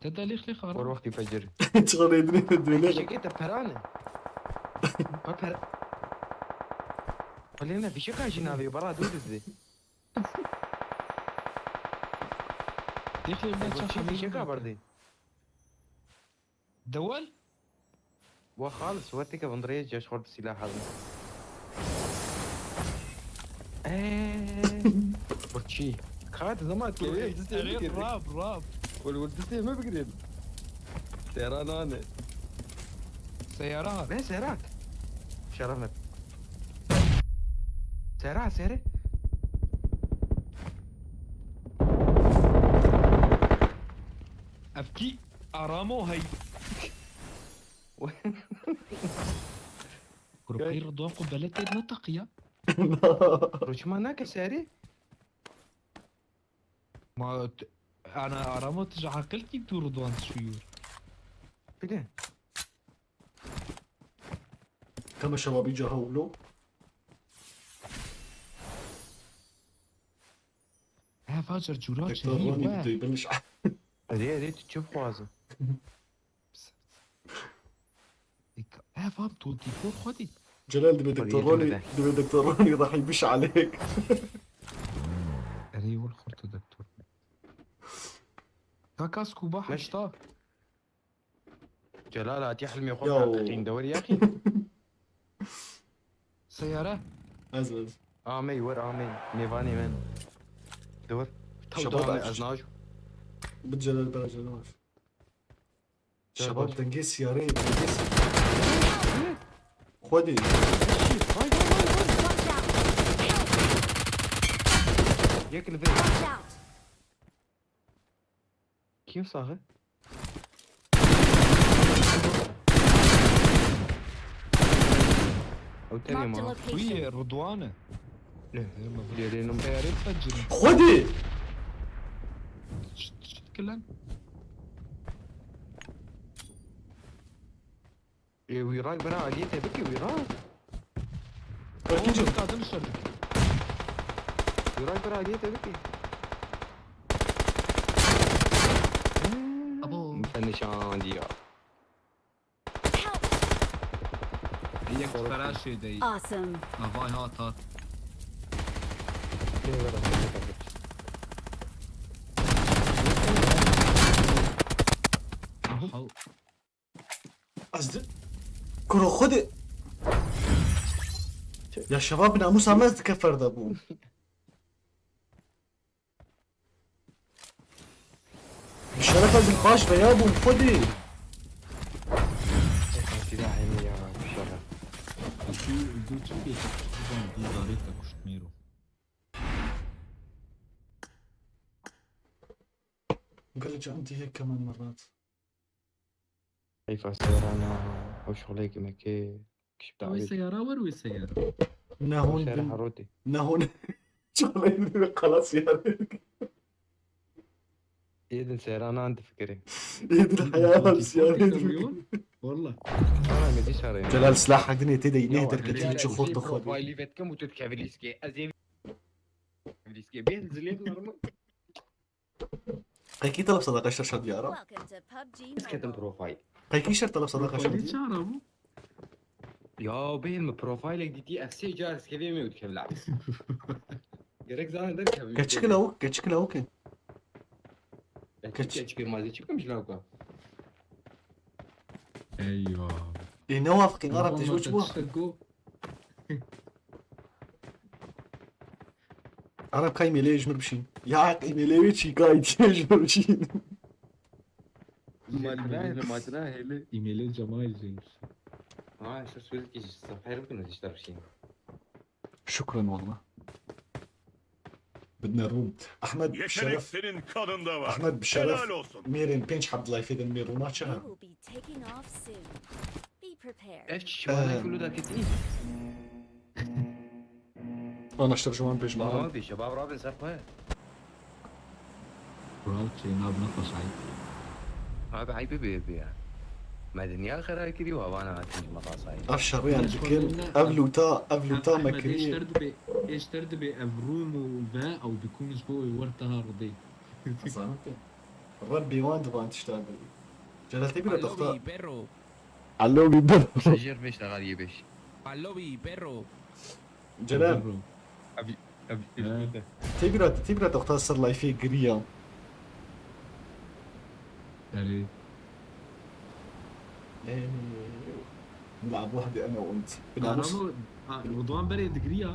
Te de lêx lêx Aram. Wor wextî fecir. Çiqa rêdinê dê lêx. Kişekê te perane. Bak per-, Alê ne, fişeka jî navê, bara dû dizê. Lêx lêx ben çaxa fişeka berdê. Dewel? Wa xalis, we têke vindirê, ceş xort silah hazin. Eee. Burçî. Kat zaman kevê distê mi girdi? Rab, rab. Wal wal distê mi bigirên. Sera nane. Seyara. Ne Serhat? Şeref me. Sera, seri. Evkî aramo hey. Kurpî Ridwan ku beletê ne taqiya. Roçma nake seri. Ma t-, ana aramo tu ji aqil kî tu Ridwan şûyûr. Bile. Kama şewabî ca hewlo. He, facer cûra çi Doktor heye Ronî we. Bi duybin iş. Erê, erê, tu çi bixwaze? He, fam tu tî xwe xwedî. Celal dibe Doktor Ronî, dibe Doktor Ronî rahî biş aleyk. Erê, wil xurt doktor. Kakas ku ba heşta. Celal hatiye hilmê xwe bi heqîqîn de wer yaxî. Seyare. Ez, ez. Amey, wer amey. Mêvanê min. De wer. Taw Şebat da amey, aç. Ez najo. Bi Celal, bera Celal. Şebat dengê siyareyê, dengê si-, Xwedê. Vay, vay, vay, vay. Yek li vê. Watch out! Kî sax e? Ew tenê ma. Marked a location. Wî ye, Ridwan e. Ne? Lêrê nim. Teyarê fecirî. Xwedê! Şit, şit kilen. Ê, wî ray bira aliyê te bike, wî ray. Erkincan. Kadın şer. Wî ray bira aliyê te bike. Abo. Min te nişandiya. Yek feraşê dey. Awesome. Avay hat hat. Aha. Ez di-, Kuro xwe de. Ya şeva bi namûsa me ez dike ferda bûm. Bi şeref ez li paş veya bûm xwe de. Eka silahê min ya, bi şeref. Tu, tu çi pê, tu darê te kuşt mêro. Gel can diye kemen merat. Heyfa seyarana, o şuxuleyê me kê, kişi Wê dawî. Seyara wer wê seyara. Ne hûn Seyara din, herotê. Ne hûn. Şuxuleyê din xelas seyara. Êdin seyarana difikirê. Êdin heyala seyara. Valla. Ana me dî şarê. Celal silah hak dinê tê de yine derketî çi xurt xurt. Profilî vetkim û tu dikevilîskê. Ez ê vilîskê. Bê zilê normal. Qekî telef sadaqa şer şadiya ra. Welcome to PUBG Mobile. Ketim profil. Qekî şer telef sadaqa şer Profilî diye. Çara bû? Ya bêhn mi profilek dîtî, ev sê car ez kevê me û dikevla. Gerek zane derkevim. Keçik lawuk, keçik lawuk. Keçik, keçik, keçik, mazî çikim ji lawka. Eywa. Ê, ne wafiqîn, Arap, te ji bo çi bû? Ereb, ka îmêlê ji mir bişîn. Ya, îmêlê wê çî, ka îtiyê ji mir bişîn. Macera hele, macera hele. Îmêlê Cemal Cengiz. Ha, işte sürekli sefayir bakın, işte bir şey. Şükran valla. Bidine Rûm. Ahmet, yetenek şeref senin kanında var. Ahmet, bi şeref. Helal olsun. Mêrên pênc heb di layfê din mêr Rûma çi he? You will be taking off soon. Be prepared. Ev çi şivanê Ee. Kulu da ketî? Anlaştık, şu an pêş Baba bana. Bak, şebab rabin ser xwe. Kural çê nabine xweşayî. Abi, eyb bê bê ya. Me dinya xera kirî û havana hatin ji me xasayî. Ev şerriyan dikin, ev lûta, ev lûta me kirî. Êşter dibê, êşter dibê ev Rûm û ve ew dikûn ji bo wê wer teha ridê. Zanî te. Rebbî wan di van tiştan de. Celal te bîra doxta. Alo, wî berro. Alo, wî berro. Pasajêr bêş, daxaliyê bêş. Alo, wî berro. Celal. Abi, abi, abi. Tê bîra, tê bîra doxta ser layfê giriya. Erê. Ee, nil'ab wahde ana ve ent. Bi namus. Ama, ha, Rıdvan berê digiriya.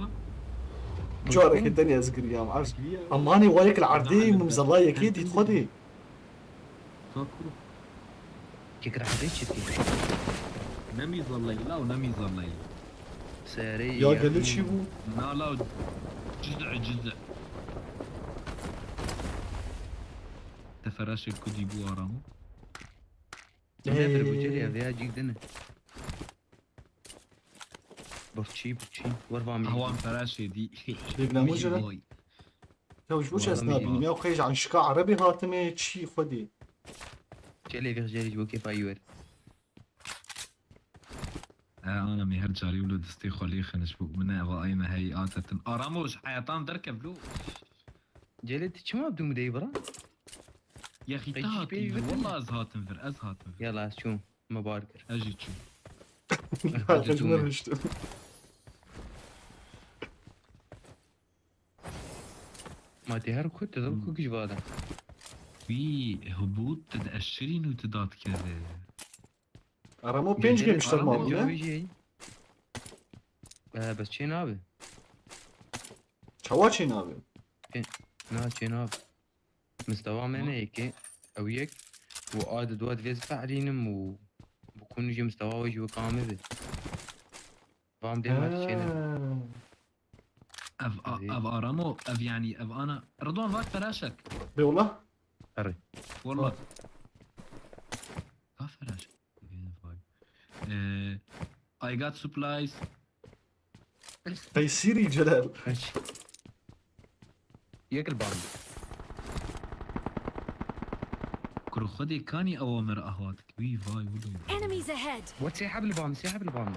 Careke tenê ez giriyam. Digiriya. Amanê wa yek li erdê min zela yekê dît xwedê. Ka kuro. Kek rahbê çi dî? Nemîzalleyla û nemîzalleyla. Serê Ya gelê çî bû? Nala û ciz'i ciz'i. Te feraşê kudî bû Aramo. Nedir bu ceriye veya cîk dine. Birçî, birçî. Wer va min. Awan feraşê dî. Bêblemû jere. Ya ji bo çi ez nabînim? Ya xêj an şika erebî hatime çî xwedî. Gelê vêx gelê ji bo kêfa yû wer. E, ana me her carî wilo distê xwe lê xiniş bû. Min eva ayna hey atetin. Aramo ji heyatan derkev lo. Gelê tu çima dûm dey bira? Yexî te hatin vir. Walla ez hatim vir, ez hatim vir. Yala ez çûm. Me bar kir. Ez jî çûm. Haqij me riştim. Ma tê her ku te dil ku giş vada. Wî hubût te di eşirîn û te dadkeve. Aramo pênc game ji te mabû ne? Ee, bes çê nabe. Çawa çê nabe? Na çê nabe. Mistewa me ne yekê. Ew yek. Û a di dua divê zifehlînim û bi kun jî mistewa wê jî wek ame be. Vam dê me çê ne. Ev, a, ev Aramo, ev yani, ev ana. Ridwan, vak feraşek. Bê wala? Erê. Wala. Ka feraşek. Ee, I got supplies. Hey Siri Celal. Yek li bam. Kuro xwedê kanî ew mir ahwat. Wî vay wilo. Enemies ahead! Wat sê heb li bam, sê heb li bam.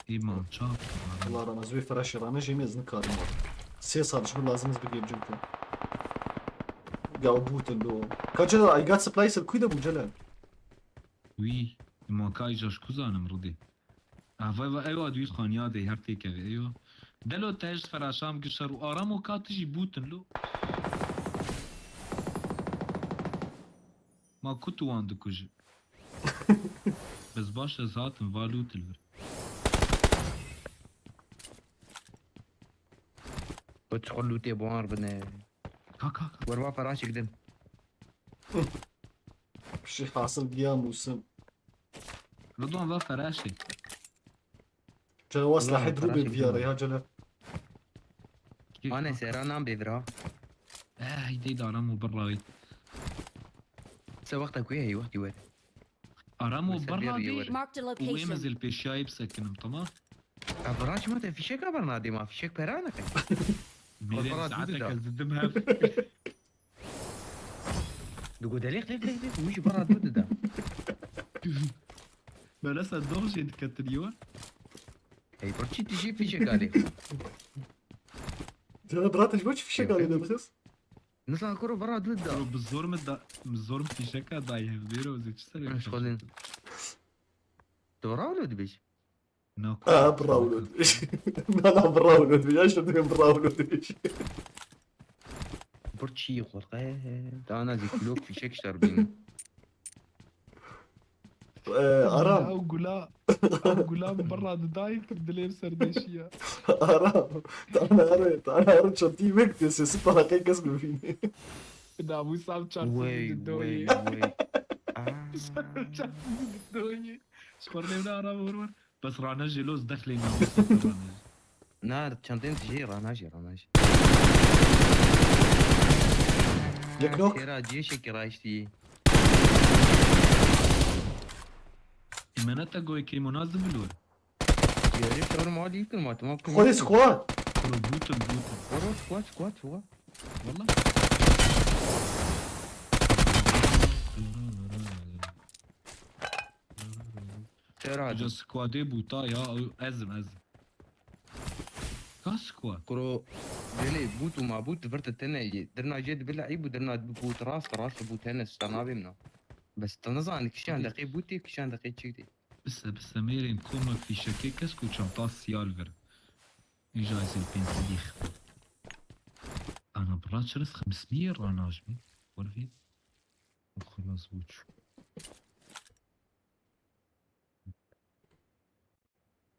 Îmam çap. Allah Ramaz wê feraşê rane jêmî ez nikarim. Sê sal ji min lazim ez bigêm cim te. Ya bûtin do. Ka Celal, I got supplies li kuy de bû Celal? Wî, îmam kay jaş kuzanim rudê. Ava va ewa dû xaniya de her têkeve ewa. Delo te ji feraşam gişer û Aramo ka tu jî bûtin lo. Ma ku tu wan dikujî? Bes baş ez hatim va lûtil vir. Ku çiqur lûtê buhar bine. Ka ka ka. Werba feraşik din. Pişî hasil giya mûsim. Ridwan va feraşê. Cere wa silahê dirû bê viyara ya Cere. Mane sera nan bê vira. Eh, heydê daram û birrawî. Se wexta ku ye, wextî were. Aram û birrawî. Marked a location. Wê mezil pêşiyayê bisekinim, tamam? Ev raç ma te fîşeka bernadê ma, fîşek pera neke. Mêrê saeteke zidim hev. Digo delê qlêf qlêf qlêf, wî ji bara dû dida. Melesa dox jê diketin yo. Hey, birçî tu jî fîşek alê. Cere bira te ji bo çi fîşek alê de bixist? Nisa kuro bara dû dida. Kuro bi zor mi da, bi zor mi fîşeka dayê hev bêro zê çi serê. Hoş geldin. Tu bara wilo dibêj. Na Ha, bravo Ludwig. Na, na, bravo Ludwig. Ya şunu diyeyim, bravo Ludwig. Birçî xwe qe. Dana zî kulok fîşek şer bîn. Ee, Aram. Ew gula, ew gula min birra didayî, dilê min serdêşiya. Aram. Tane arı, tane arı çatî wek diye sesi para kay kes mi bîne? Namûsa min çarpsî didoyê. Wey, wey. Çarpsî didoyê. Ji xwe lê min Aram hor hor. Bes ranejê lo ez dexlê namûsa te ranejê. Na, çendên tijê ranajê, ranajê. Yek nok. Têra cêşekî raştî. Îmeneta goyê kêmo naz dibilor. Yeri sorma dî kirma, tamam. Xwedê squad. Kuro bûtin, bûtin. Oro squad, squad, squad. Wallah. Tera. Uca squadê bûta ya, ezim, ezim. Ka squad? Kuro, gelê bût û mabût vir te tene yê. Dirna jê dibi le'îb û dirna dibi bût rast, rast bût hene sta nabê min. Bes te nizanî kişan deqê bûtê, kişan deqê çik dê. Bise, bise, mêrên komek fîşekê kesk û çanta siyal vir. Îja ez ê pênc sedî xwe. Ana bira çi ris xemsmiyê ranajmî? Wervî. Xilas bû çû.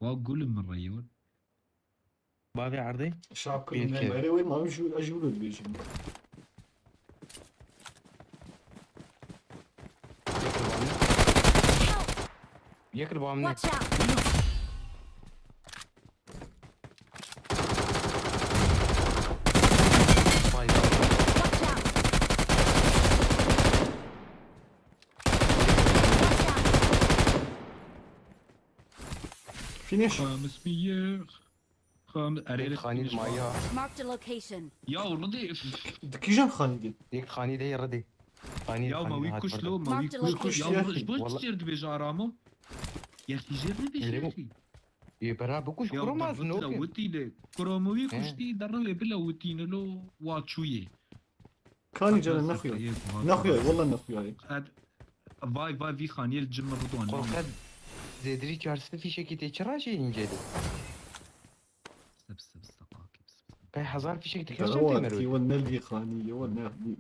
Wa gulê min reyê win. Bavê erdê. Şap kirin ne? Berê wê ma jû, ez jû dibêjim. Yek li ba min. Watch out! Vay be. Watch out! Watch out! Finish. Xamis mi ye? Xam erê Yek xanî li maya. Marked a location. Ya Ridî. Di kîjan xanî de? Yek xanî de Ridî. Xanî Ya ma xanî wî hat kuş burada. Lo, ma wî Marked a kuş. Kuş Ya ya. ji bo Wala- çi dibêje Aramo? Yexî jêr nibêje Erê. yexî. Yê bera bikuş Ya kuromaz da ne bila okey. Witî le. Kuro ma wî He. Kuştî derre wê bila Witî ne lo wa çûyê. Kanî cere nexuya. Nexuya, wala nexuya. Vay vay vî xaniyê li cim Ridwan. Korked zêdirî çar sed fîşekî tê çira jê ince de. Sib sib saqakî sib sib. Pey hezar fîşek Dere dikir çar wa tê merwê. tî we nelî xanî, ye we nexdî.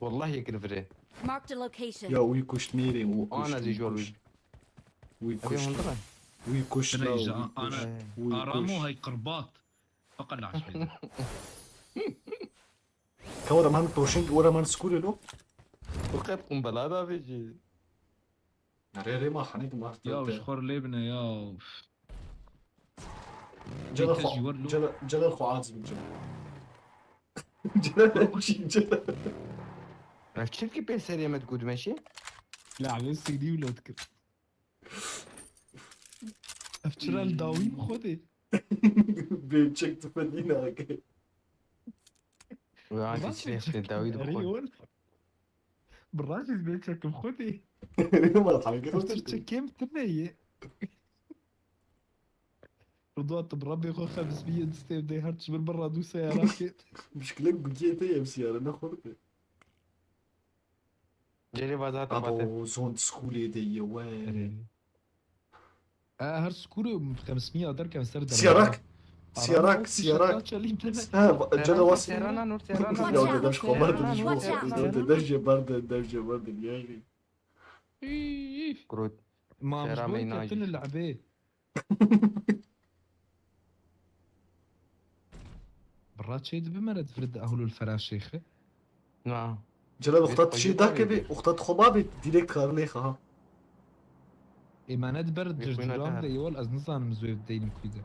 Wallahi yek li virê. Marked a location. Ya wî kuşt mêrê û Ana kuşt, zî wî jor kuşt. Wî Abi kuşt. hundir e. Wî kuşt la, Reyza, wî kuşt. ana. Wî Aramo kuşt. hay qirbat. Faqat laş bêde. Kawra man toşing, ora man skurê lo. Bu qep qumbela da vêjî. Rê rê ma xanî ma. Ya ji xor lê bine ya. Celal Yek xo, ji wer lo. Celal, Celal xo az bû Celal. Celal çi Celal. Ev çi ki pê serê me digot meşê? Lawê sîdî û lot kir. Ev çira li dawî bi xwe dê? Bê çek tu fedî nake. Ve anti çirê xtin dawî Erê dixwe. wan. Bi rastî bê çek bi xwe dê. Ma hangi Ev çir çek kêm tune ye. Rıdwa tu bi Rabbê xwe xebismiye distê dê her çi bir birra dû seyara ke. Müşkile gugiyê te ye siyara ne xorte. Cerê va zaten bate. Abo zond skulê de ye we. Erê. E, her skurê xebismiya derken ser derman. Siyarak. Aram Siyarak, o siyarak. Şaka çalî tene. Ha, va- cana was. Serana nur serana. Watch Ya out. dedem xabar Watch dedim. out. Dedem xabar dedim. Ya. Grot. Mam Sera ji bo meyna ketine jî. le'bê. Birra çê dibi mere difirid ehlul fera şêxi. Na. Celal Bê uxtat xwedî çi xwe dake bê. Be, uxtat xwe ba be, direkt karlê xwe ha. Êmanet ber Bê xwîna circuran te de her. Êwal ez nizanim ez wê deynim ku de.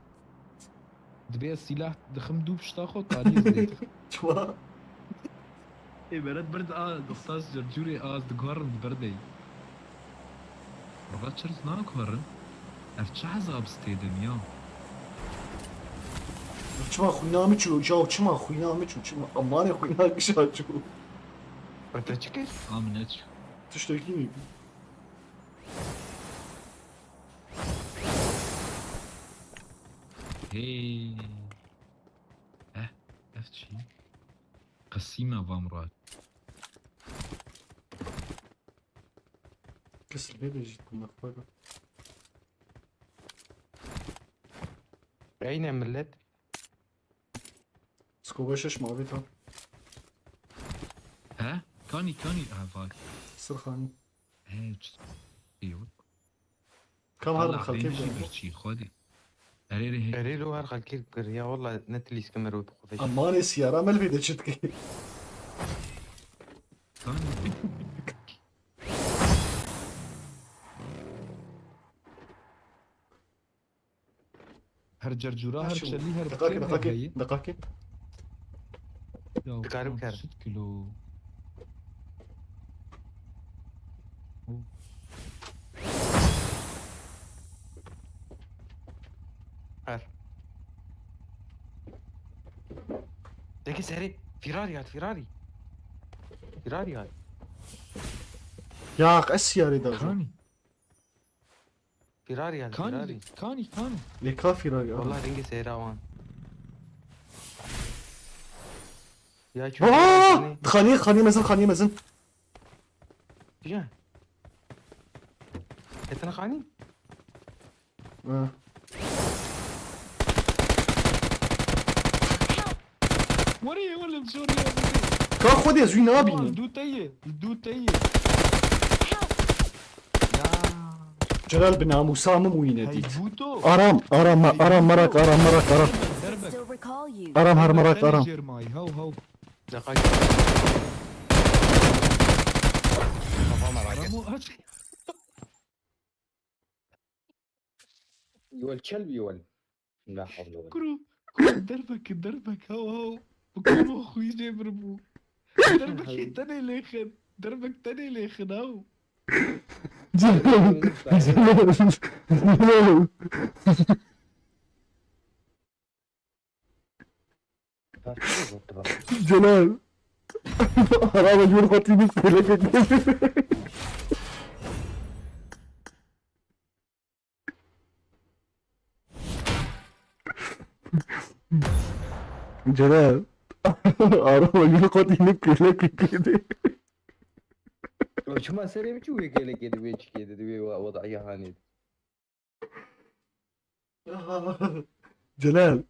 Dibê ez sîlah dixim dû pişta xwe, taliyê ez dê dixim. Çima? Êmanet ber a dostaz circurê az diguherin di ber de. Baba çir naguherin. Ev çi hezab stêdin ya? Çima xwîna min çû, caw çima xwîna min çû, çima amanê xwîna gişa çû. Rete çi kir? Amin ne çû. Tiştekî min. Hey. Eh, ev çi? Qesîme va Murat. Kes li bê de jî tu nexwe de. Eyne millet. Skoba şeş mavê ta. He? Kanî, kanî, ha, vay. Sirxanî. He, ç-, yok. Kam har Allah xelkê beni jî bû. birçî, xwedî. Erê, erê, he. Erê lo her xelkê kir ya, walla ne tilîske merve bixwe. Amanê siyara me li vê de çi dike. Kanî. Her cercura, her Aşim, çelî, her Deqakê, kêm deqakê, heye. deqakê. Ya, Dikarim ulan karim. Şit kilo. Her. Deki seri. Firari at, Firari. Firari at. Ya ez siyarê da. Kanî. Firari at, Firari. Kanî, kanî, kanî. Lê ka Firari. Vallahi ringê seyra wan. Ya çok Aa! Xaniyê, xaniyê mezin, xaniyê mezin. Güzel. Ketine xanî? Ha. Werê, welê, zor ya. Ka xwedê ez wî nabînim. Dû te ye, dû te ye. Ya. Celal bi namûsa min wîne dît. Hey, Buto. Aram, aram, aram, merak, aram, merak, aram. Derbek. Still recall you. Aram, her merak, Derbek, aram. Jermay, haw, haw. Deqayî. Kafama raket. Ramo, aç. Yol kelbî yol. La hawle wele. Kuro, kuro derbek, derbek, haw, haw. Kuro xwî jê bir bû. Derbekê tenê lêxin. Derbek tenê lêxin, haw. Celal. Celal. Celal. Araba jor xatî biz pelek. Celal. Araba jor xatî ne pelek. Çima serê min çi wê gelekê di wê çikê di wê wedaya hanê. Celal.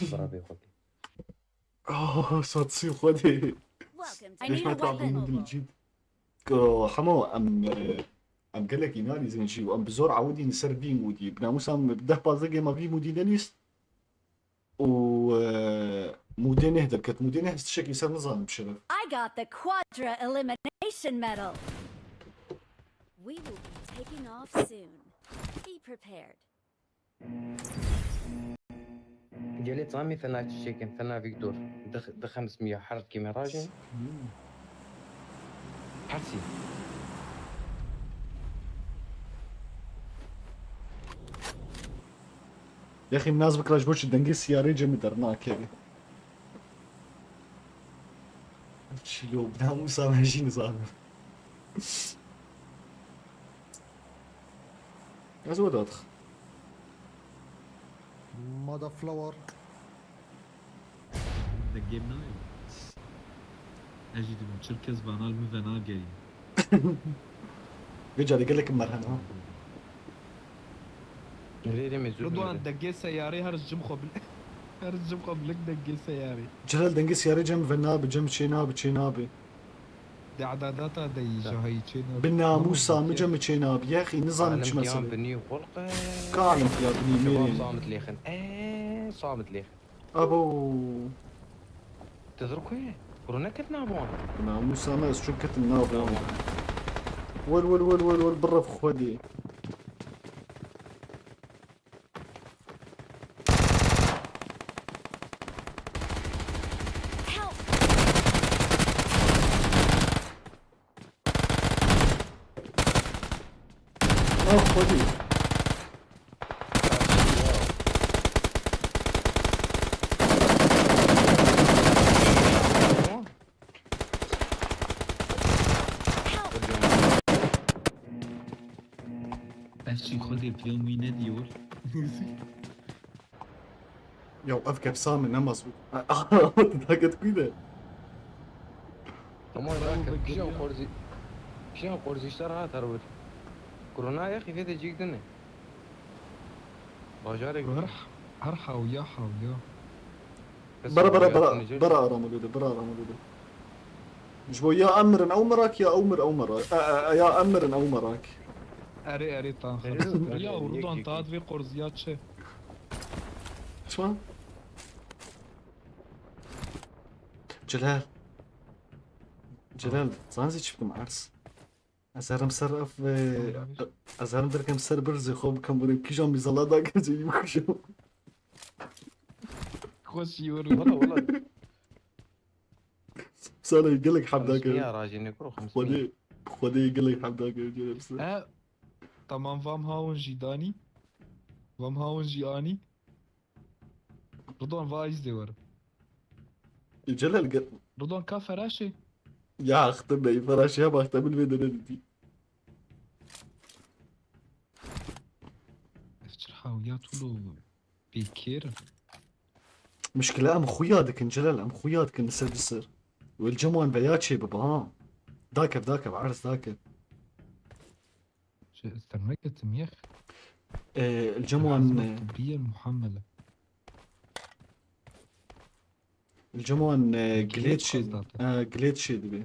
Bira bê xwe. Ah, satsî xwedê. Welcome to Nişme Nina tabî Weapon. Min dilcît. Ko hemo em e, em gelek înanîzin jî û em bi zor ewidîn ser vî mûdî. Bi namûsa min deh pazdeh gêma vî mûdî denîst. Û e, mûdê neh derket. Mûdê neh tiştekî ser nizanim şeref. I got the Quadra Elimination Medal. We will be taking off soon. Be prepared. Gelê tamî fena çiçekin, fena Victor. Dix-, dixemsmiya herd kî me rajin. Hersî. Yaxî min nas bikira ji bo çi dengê siyarê cem dernakeve. Çilo, bi namûsa me jî nizanim. Ez we dadixim. Mother flower. Dengê min nayê. Ez jî dibim çil kes vana li min venageriye. Vê carê gelek merhem ha. Rê rê me zû Ridwan bimire. Dengê seyarê her cim xwe bil. Her cim xwe bilik dengê seyarê. Celal dengê siyarê cem ve nabe, cem çê nabe, çê nabe. Di edadata de yî jahayî çê nabe. Bi namûsa min cem çê nabe. Yaxî nizanim çi Alim kiyan mesele. Binî xulqe. Kalim ya binî Şebab mêrê. Samit lêxin. Eee Samit lêxin. Abo. Te dir ku ye? Kuro neketine abo wan. Namûsa me ez çûm ketim nav wan. Wel wel wel wel wel biref xwedê. Help! Ah xwedê. Ez çî xwedê piyam wî nediyor. Ya ev kepsa min nema zû. Daket kuy de. Tamam ya, kijan qorzî, kijan qorzîşler hat her wir. Korona ya xîfê de cîk dine. Bajarek Her, her hawya hawya. Bara bara bara bara aram oluyordu, bara aram oluyordu. Ji bo ya em mirin ew mirak ya ew mir ew mirak. E, e, e, ya em mirin ew mirak. Erê erê tan. Erê, erê, Ya erê, Rudan yek, ta yek. divê qorziya çi? Çima? Celal. Celal, zanzî çi bikim ers. Ez herim ser ev, e, ez herim derkem ser birzê xwe bikim, bunu kîjan mîzala da geceyî bikujim. Xweş yûr. Wala wala. Sana gelek hemda ke. Xemsmiya rajî ne kuro xemsmiya. Xwedê, Xwedê gelek hemda ke Celal ser. E, tamam vam hawin jî danî. Vam hawin jî anî. Ridwan va îzdê wer. E, Celal gel. Ridwan ka feraşê. Ya xtim bey, feraşiya bak te min vê de nedîtî. Ez çir hawya tu lo pêkêr. Muşkile em xuya dikin Celal, em xuya dikin li ser bi ser. Wel cem wan veya çê bibe ha. Dakev dakev ers dakev. Şey, ez termeketim yek. E, li cem wan, e, Biye muhammele. li cem wan, e, Glitch glitch şey, zaten. e, glitch şey dibe.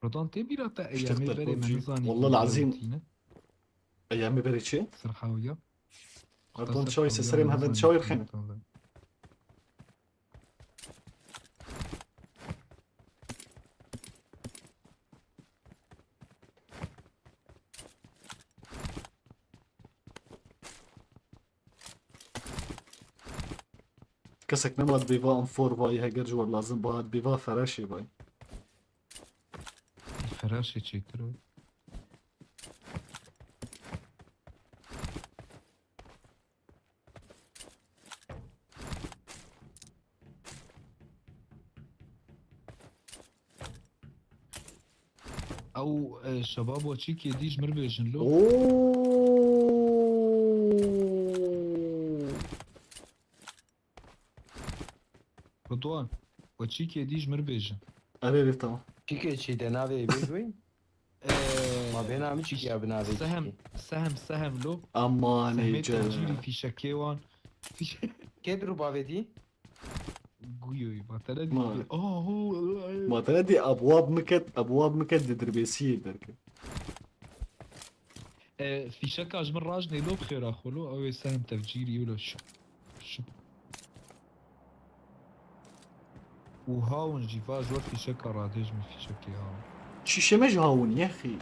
Rodan tê bîra te İşte eyamê kıtlar berê me komşu. nizanî Vallahi kî lazim. tîne. Eyamê berê çi? Sir hawya. Erdon çaw se serê me, ben çaw xêne. Kesek nema dibê va em for vayî, heger ji we lazim ba dibê va feraşê vayî. Feraşê çêtir o. Ew, e, şebab we çîkê dî ji mir bêjin lo. Oo. Ridwan, we çîkê dî ji mir bêjin. Erê, erê, tamam. Çîkê çî de navê bêj wê? Ee, Ma bêna min çîkê ya bi navê sehem, çîkê. Sehem, sehem lo. Amanê Sehmê Celal. Tevcîrî fîşekê wan. Fîş- Kê dir û bavê dî? Guyoy, ma te ne dî Ma- dibê. Aho, Ma te ne dî, ebwab miket, ebwab miket di dirbêsiyê derket. E, fîşeka ji min rajnê lo bi xêra xwe lo, ew ê sehem tevcîrî wilo şip, şip. Û hawin jî va ji we fîşeka radê ji min fîşekê hawin. Çîşeme ji hawin yexî.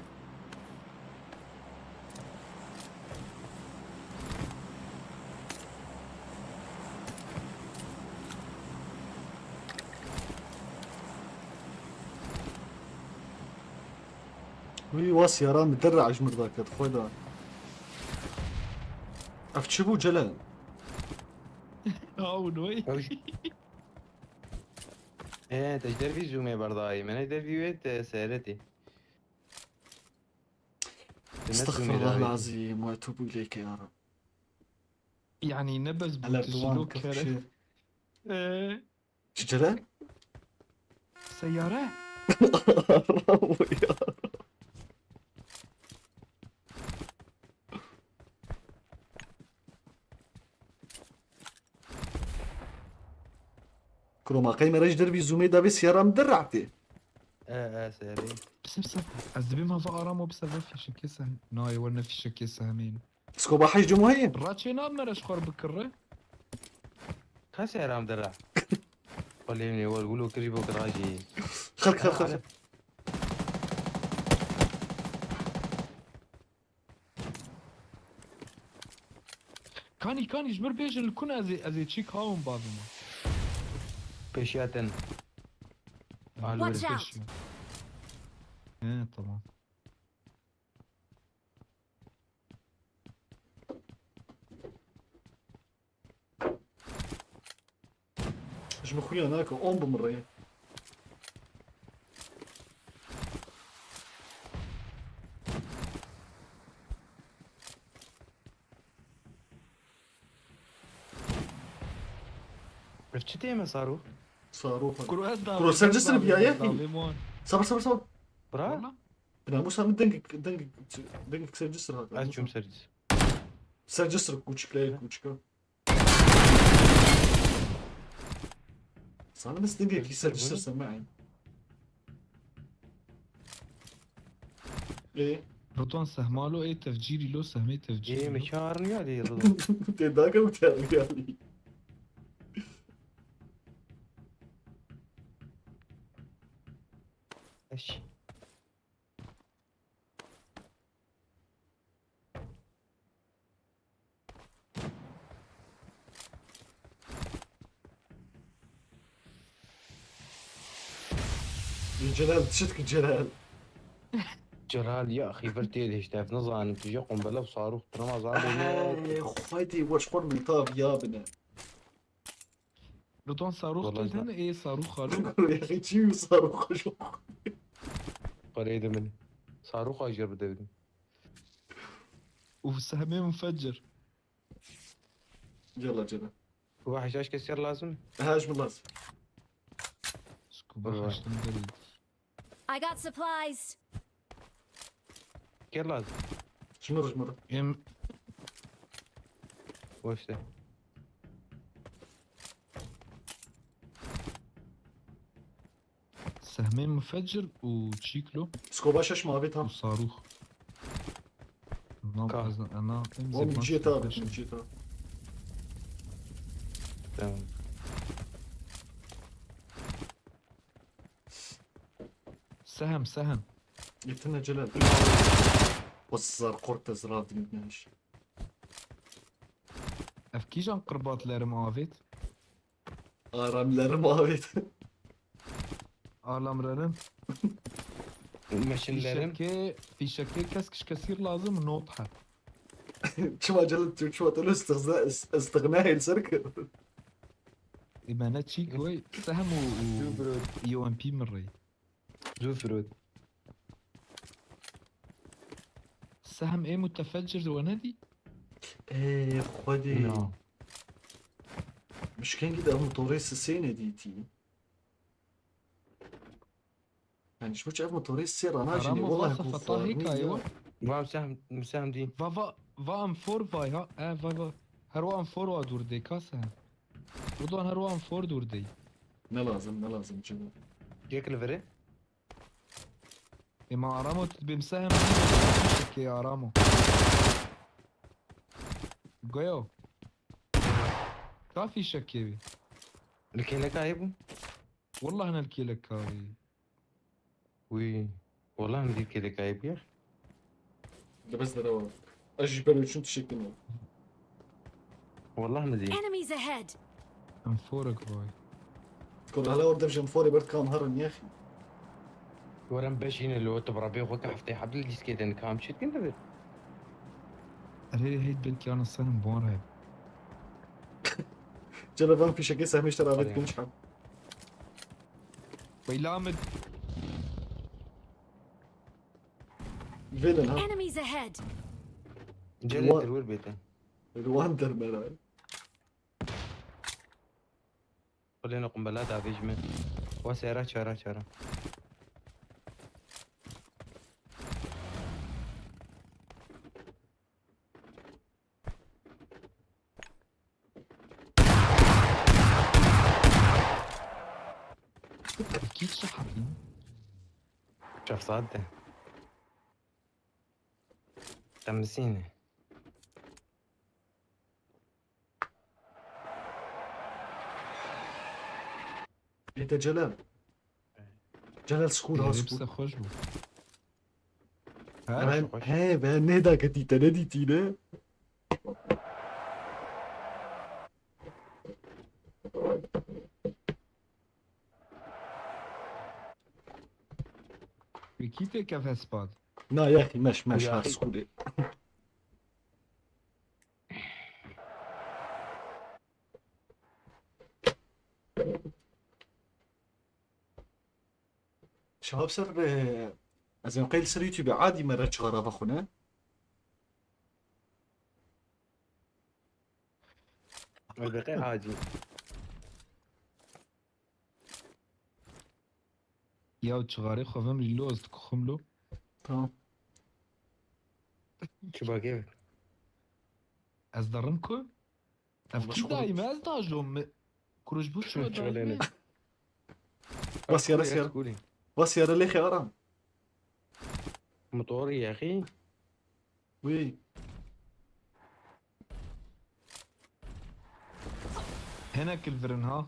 Wî wa siyara min derre ji mir daket, xweda. Ev çi bû Celal? Aw, noy. Ew jî. Ee, te ji dervî zûmê berdayî. Me ne dervî wê te seretî. Te ne zûmê Estexfirullah dayî. Lazîm, we tu bû lêke ya Rab. Yani ne bez bû Hele tu duwan şîlo kef kere. Çi? Ee. Çi Celal? Seyare. Bravo ya. Kuro ma qey me re ji dervî zûmê davê siyara min derre tê. E, e, serê. Bisim se, ez dibêm hava aram o bi sebebi fîşekê seh-, nayê we ne fîşekê sehmên. Skoba hej cumhuriyê. Raçê nabme re ji xwe bikirre. Ka siyara min derre. Xwe lê min ê wal gulo kirî bo kirajî. Xelk, xelk, xelk. Kanî, kanî, ji mir bêjin li kun ez ê, ez ê çîk hawim bavim. Pêşiya te ne. Watch out! He, tamam. Ji min xuya nake, on bi min re ye. Ev çi tê me Sarû? Sarû. Kuro ez da. Kuro ser cisir biya ye. Sabir, sabir, sabir. Bira? Wala? Bi namûsa min dengek, dengek, dengek ser cisir hat. Ez çûm ser cisir. Ser cisir kûçik, leyê kûçika. Sana bes dengekî ser cisir semeyî. Ê. Rıdwan sehma lo ê tevcîrî lo sehmê tevcîrî lo. Ê, me çar niya dê Rıdwan. Tê dake û tevcîrî. Eş. Celal, çi dikî Celal? Celal ya axî vir tê de işte, ev nizanim tu jê qumbele û sarûx tu nema zanî ne. Ey, xwedî weş xwe min ta viya bine. Rıdwan sarûx tê din, ê sarûx xalo. Yaxî çi û sarûx xalo. Pareyê de min. Sarûx ajir bide bidin. Û sehmê mufeccir. Yalla cene. Bu haşhaş kesir lazım. Ha, ji min lazim. Scuba haştım berî. I got supplies. Gel lan. Ji min re, ji min re. Em. Boş ver. Sehmê mufeccir û çîklo. Skoba şeş mavê tam. Û sarûx. Ka. Nam ez ana. Oğlum, ciyê ta, ciyê ta. Tamam. Sehem, sehem. Gittin Celal. O zar kort ez radim nehş. Ev kîjan qirbatlerim avêt? Aramlerim avêt. Alamrerim. Meşinlerim. Fîşekê, fîşekê kesk ji kesîr lazim not he. Çima Celal tu çima te lo istiğza-, is-, istiğna hêl ser kir? Ê me ne çîk wey, sehem û, û Zû firot. U M P min rey. Zû firot. Sehem ê mutefeccir we nedî? Ê, Xwedê. Na. Mişkengî de ev motorê sisê nedîtî. Yani ji bo çi ev motorê sisê ranajîne? Karam Wela wasa ku feta xwarnî hêka ye ya. Wa Sehem, Sehem dî. Va, va, va em for vay ha. E, va, va. Her wa em for wa dûr dê ka Sehem. Ridwan her wa em for dûr dê. Ne lazim, ne lazim, çi bu? Yek li virê. Ê ma Aramo tu bêm sehem şekê Aramo. Goyo. Ka fîşekê wî. Li kêleka hê bû? Wallah ne li kêleka wî. Wî. Wallah min dî kêleka hê bû ya. De bes derewa. Ez jî ber çûm tişek din. Wallah min dî. Enemies ahead! Em forek vay. Kol hala orada jim forê ber kam herin yexî. Werem beşîne lo tu bi rebê xwe ke heftê heb li lîskê de nikam çi dikin divê. Erê hey belkî ana senim bon re. Cele van fîşekê sehmê ji te re avêt Arê. Pênc heb. Weyla min. Vêlin ha. Enemies ahead! Celê Wa- tirwir bête. Li wan dermera. Xulêne qumbela davêjime. Wa sera çara çara. Kî çi hepî? Çav saet de. Temizîne. Ê te Celal. Celal skur ha Ê, skur. Hepsi xweş bû. Ha? Ben, Xweş. He, ben ne da ketî te ne dîtî ne? Wî kî tê keve spat? Na, yaxî meş, meş, ha, Yaxî. Skurê. Şahab ser, e, ez ê qey li ser YouTube adî me re çixara vexwine. Elbette acil. Ya çixarê xwe vim lîlo ez dikuxim lo. Tamam. Çi bakê? Ez derim ku. Ev kî dayî me ez dajom mi? Kuruj bu şu dayî me. Bas yara, bas yara. Bas yara lê xeyaram. Motorî yexî. Wî. Hinek li vir in ha.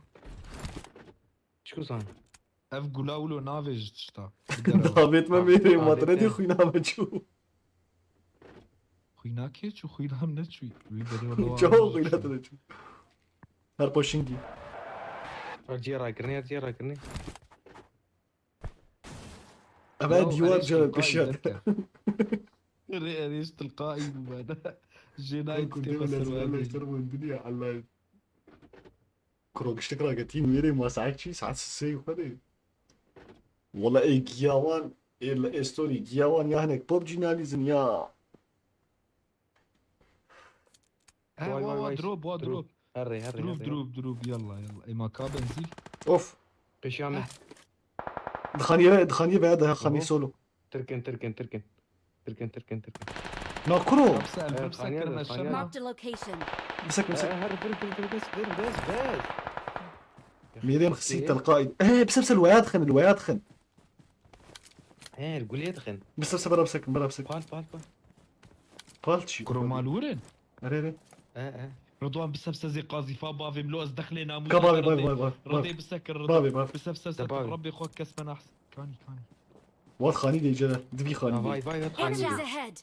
Çiku zan? Ev gula wilo navê ji tişta. Davêt me mêrê, ma te nedî xwîna me çû. Xwîna kê çû? Xwîna min neçû. Wî berê wala. Çawa xwîna te neçû? Her poşingî. Her cihê rakirinê, her cihê rakirinê. Ev e dîwar cere pişiya te. Rê erêş tilqaî bû bana. Jê nayê tu tê xwe ser wê. Kuro giştik ragetîn wêrê ma saet çî? Saet sisê xwedê. Wala ê giyawan, ê li ê story giyawan ya hinek PUBG nalîzin ya. He, wa, wa, drop, wa, drop. Herre, herre, drop, herre. Drop, drop, yalla, yalla. Ê ma ka benzîn. Of. Pêşiya me. Dixaniye, dixaniye veya daha xanî solo. Tirkin, tirkin, tirkin. Tirkin, tirkin, tirkin. Na kuro. Hepsi el, hepsi kırmızı. Marked a location. Bisek, bisek. Her bir, bir, bir, bes, bir, bes, bes. Mêrê min xisî telqayî. Eh, bisek, bisek, li weya dixin, li weya dixin. He, li gulê dixin. Bisek, bisek, bera bisek, bera bisek. Pal, pal, pal. Pal çi? Kuro mal wir in? Erê, erê. E, e. Ridwan, bisevsezê qazîfa bavê min, lo ez dexlê namûsê Ka bavê, te bavê, Ridê. bavê, bavê, bavê. Ridê bisekir, Ridê. Bavê, bavê. Bisevsezê De bavê. Rebê xwe kes me nahs. Kanî, kanî. War xanî de Celal, divî xanî Ha, de. vay vay, ket xanî Enemies de. Ahead!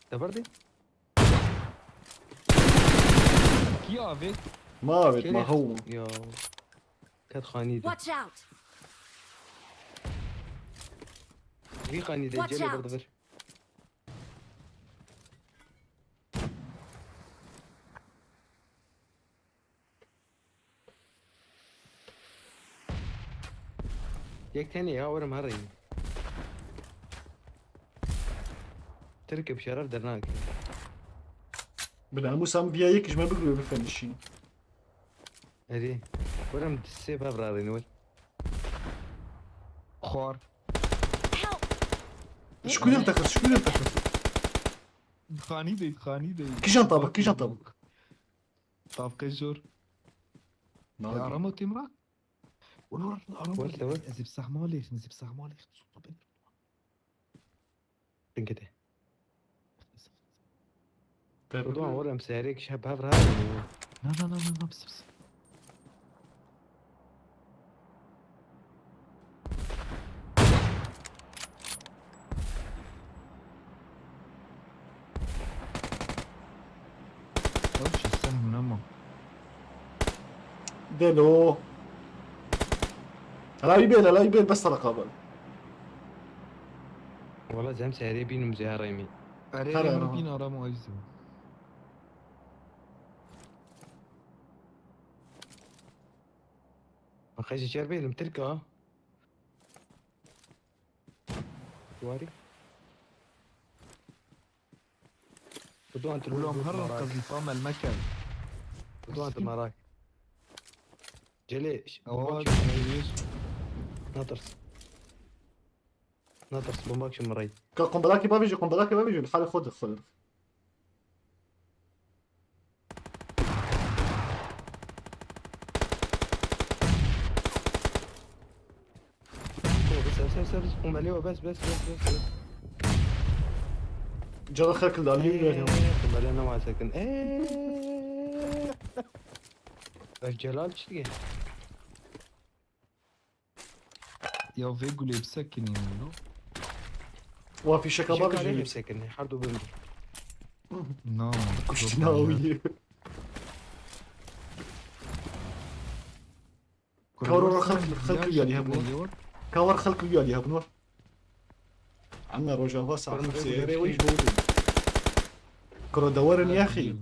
Te berdê? Kî avê? Ma avêt, ma Kêlê- hew. Ya. Ket xanî de. Watch out! Vî xanî de Watch Celê out. bir de bir. Yek tenê ya, werim her reyî. Tirke bi şeref dernake. Bi namûsa min viya yek ji me bigre bife nişîn. Erê. Werim sê bev rarîne wer. Xwar. Help! Şkûdin texir, şkûdin texir. Xanî de, xanî de. Kijan tabik, kijan tabik. Tabke jor. Na Ya Ramo Timrak. Wala Ramo Wala, wala. Ez bi sehma lêxin, ez bi sehma lêxin. Dinkete. Te Ridwan, bi- werim serê kişe bev rarîne. Na na na na na, pis pis. Ew çi sehm nema. Delo. Hela wî bêl, hela wî bêl, bes te reqabel. Wala zem serê bînim zê herêmî. Erê Her min ara. Bîn arama ayzim. Baqe ji cer bêlim Tirka. Warî. Ridwan tu Ulan dur her marak. Qezîfa melmeke. Ridwan tu marak. Celê. ş- Awa Bomba çekir. Natirs. Natirs bomba kim rey. Ka qumbalakî bavêjî, qumbalakî bavêjî, li halê xwe de xwe de. Bes bes bes bes. Kumbelê bes bes bes bes. Cara xelk li alî wî ya. Kumbelê nema sekin. Eee. Ev Celal çi diye? Ya vê gulê bisekinî min lo. Wa fîşeka Jê bavê karê jî. Hepsekirine, her du bin. Kuştina wî. Karo ra xelk, xelk wî alî hebûn. Ka war xelk wî alî hebûn war. Anna Rojava sax Kurun seyre rê wî ji bo. Kuro dewerin yaxî.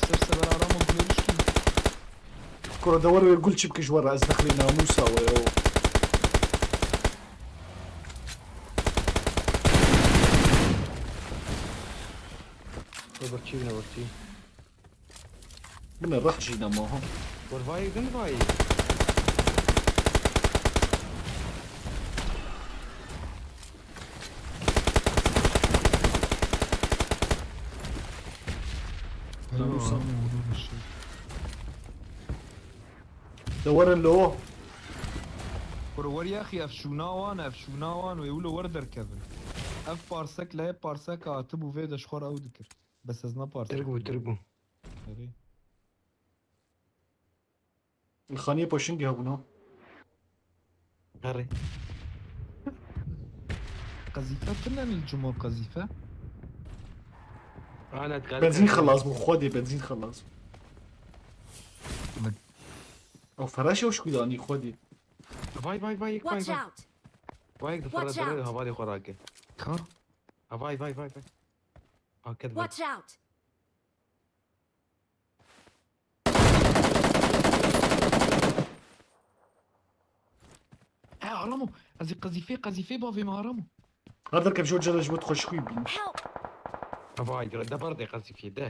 Ser sever arama gulê bişkî. Kuro dewar wê gul çi bikij were ez dexlê namûsa we yo. Öbürçü yine öbürçü. Bine reh jî nema ha. Vurvayı gün vayı. De werin lo. Kuro wer yaxî ev şûna wan, ev şûna wan wê wilo wer derkevin. Ev parsek lê parsek hatibû vê de ji xwe re ew dikir. Bes ez ne parsek. Tirk bû, Tirk bû. Erê. Li xaniyê poşingî hebûn ha. Herê. Qezîfe tune min cuma qezîfe. Ana dikkat. Benzîn xelas bû, xwedê benzîn xelas bû. Min- Ew feraşê hoş kudanî xwedê. Vay vay vay, vay Watch vay. Out! Vay, Watch difirre out. Havalê xwe rake. Ka? Ha vay vay vay vay. Ha, ket Watch out! He aramo. Ez ê qezîfê, qezîfê bavê min aramo. Her derkev ji cere ji bo xweşik wî bîn. Help! Ha vay, de ber de qezîfî de.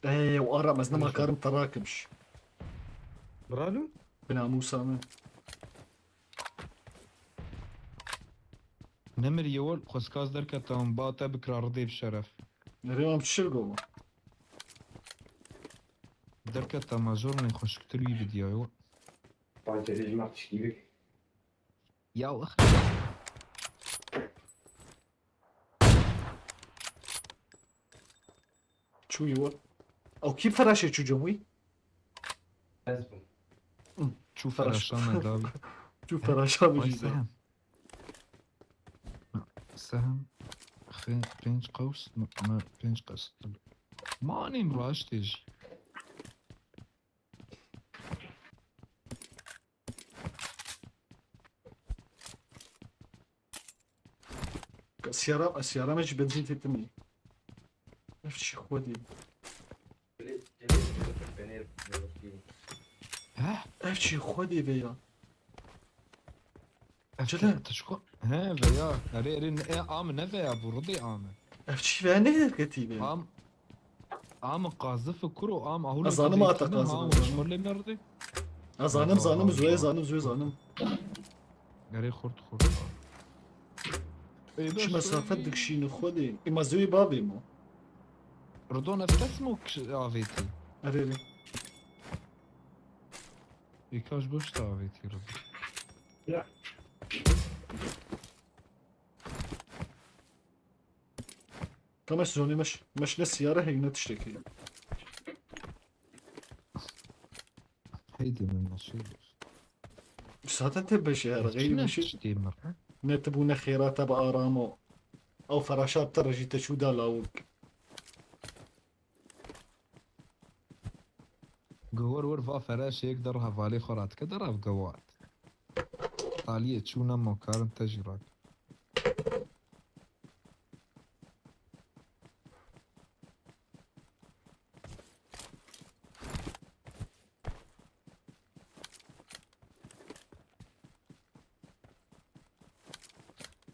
Ey, û aram ez nema karim te rakim ji. Bralo. Bi namûsa min. Nemir yewol xweskas derketa min ba te bikira ridê bi şeref. Rêwam çi şir goma. Derketa me zor nê xweşiktir wî bidiyayo. Pançerê ji me tişkî bik. Ya ix. Çûyî we. Ew kî feraşê çû cem wî? Ez bûm. Çû Feraş- feraşan me dawî. Çû feraşa min Vay jî da. Sehem. Sehem. Xê pênc qews, me pênc qews. Manîm raştê jî. Siyara, siyara me jî benzîn têtin. Ev çi xwedî. Heh. Ev çi xwedî be ya. Ev Cile. te-, te çiko? He veya. Erê erê ne, e, am ne veya bu rudê am. Ev çi ve ne derketî be. Am. Am qazif kuro am ahul. Ez zanim ata qazif, Am ez zanim. şmurlê merdê. Ez zanim zanim zoye zanim zoye zanim. Erê xurt xurt. Çi mesafe dikişîne xwedî. Ê ma zoye bavê mo. Ridon ev kes mo avêtî. Erê erê. Êka ji bo şta avêtî Ridon. Ka meş zonê meş. Meş ne siyare heyî ne tiştekî. Heydê min meşê. Zaten te beşê her Çi geyî ne meşê. Tiştê mir. Ne tu bû ne xêra te bi aramo. Ew feraşa te re jî te çû da lawik. Gowar wir va feraşê yek der hevalê xwe radike der ev gewar. Taliyê çû nemo karin te jî rak.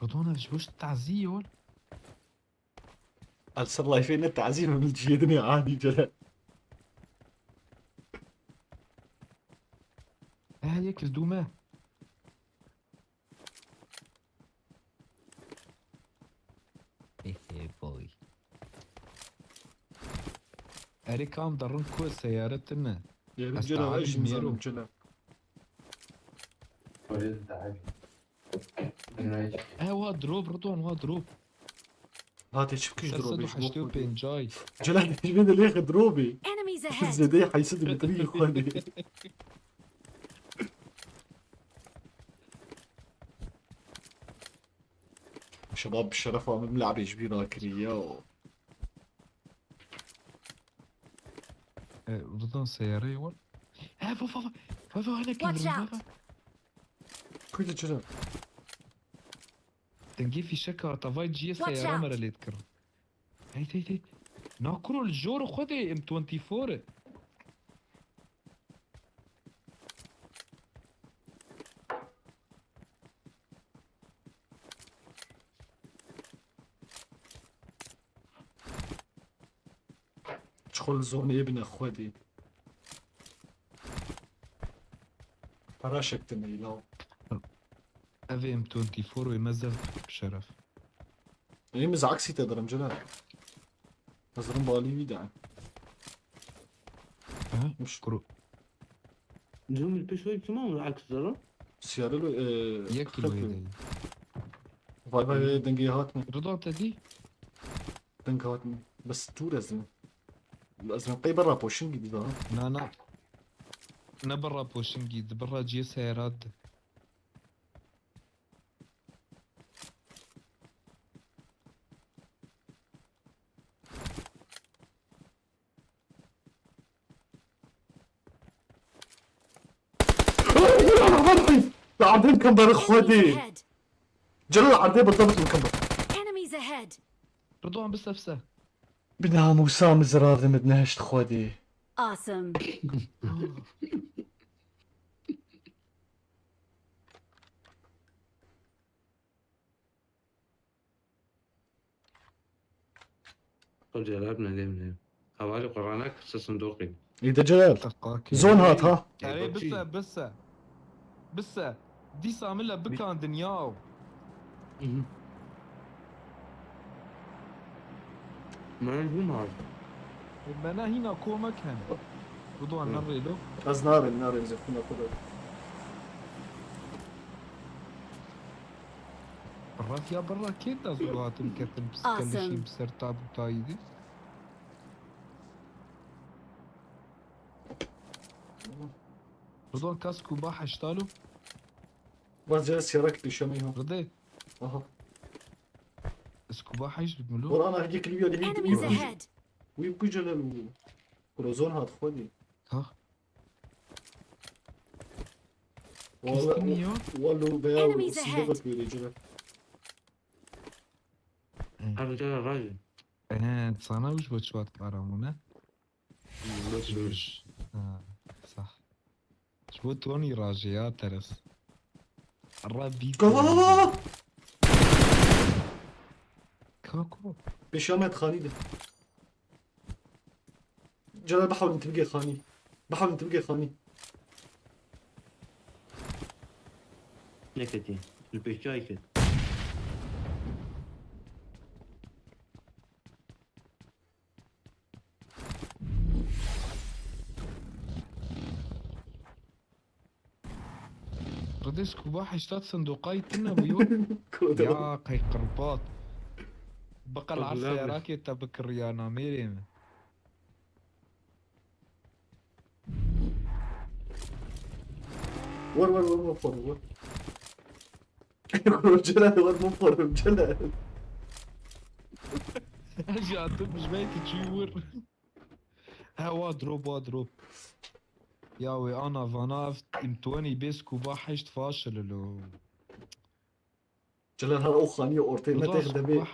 Ridwan ev ji bo tazî yol. Ez ser layfê ne tazî min ciyê dinê adî cere. Eh yek dûme. Hehe boy. Erê kam derin ku seyare tine. Yerim Ez cere tabi ve jim mêro. Zanim cere. Öyle de abi. Dinleyici. E wa drop Ridwan wa drop. Hatê çi kiş Ser drobê sed û ji bo heştê û xwedê. pêncay. Celal dişmê de lêxe drobê. Enemies ahead! Zêdeyê heysi dibitirî xwedê. Şebab bi şerefa min la'bê ji bîr nakirî ya. E, Ridwan seyareyê war. E va va va. Va va hinek Watch indirin va out. va. Ku dikire? Dengê fîşeka tavay ciyê Watch seyara out. me re lê dikirin. Hey hey hey. Nakuro li jor xwe dê M twenty four e. Çixol zonê bine xwedî. Para şektin ey law. Ev M twenty four wê me zevk bi şeref. Ê min zaksî te dirim cile. Ez dirim balî wî de. Ha? Muş- Kuro. Cumil pişoy çima aks zara? Siyarelo e, Yek kilo yedeyî. Vay vay vay dengê hat min. Ridwan te dî? Deng hat min. Bes tûr ez min. Ez min qey berra poşingî dî daha. Na na. Ne berra poşingî di berra ciyê seyara di. Li erdê bikim ber xwedê. Enemies ahead! Celal erdê bi te bikim ber. Enemies ahead! Ridwan bi sefse. Bi namûsa min ziravê min nehişt xwedê. Awesome! Xwe celal ne lê min. Hevalê xwe ranak se sindoqê. Î de Celal. Teqakê. Zon hat ha. Erê bise bise. Bise. Dîsa min le bikandin yaw. Meriv bûm abi. E, me ne hîna komek hene. Ridwan ne rêlo. Ez narim narim zextuna xwe de. Ratiya birra kê da zû hatin ketin Awesome. psikelişî bi ser tabûtayî de. Rıdvan, kask û ba heştal û. Bas cere siyara ki pêşe me ha. Rıdê. Aha. Ez ku ba heşt bibim lo. Orana hege kliyo li hît. Enemies ahead! Wî ku cere mi. Krozon hat xwedî. Ha. Wala Kestin ya. wala beya Enemies sinde ahead. bak böyle cere. Her cere rajin. Eee, sana uj bo çivat karamune. Boş ver. Ha, sah. Ji bo Tony raje ya teres. Rabbi. Go go go go go. Kako. Pêşe me xanî de. Cere bihawlin tibigê xanî. Bihawlin tibigê xanî. Neketî. Li pêşayê ket. Rıdê, ez ku ba heştat sendoqayî tine bûyo. Kodo. Ya qey qirbat. Biqel Qirbat arsa abi. Iraqê te bikiriya namêrê min. Wer wer wer wer wer wer. Celal wer wer wer Celal. Ji atim ji me ki çû wir. He, wa drop, wa drop. Ya wê ana vana ev imtiwanî bês ku ba heşt faşil lo. Celal her o xaniye ortaya me têx debê.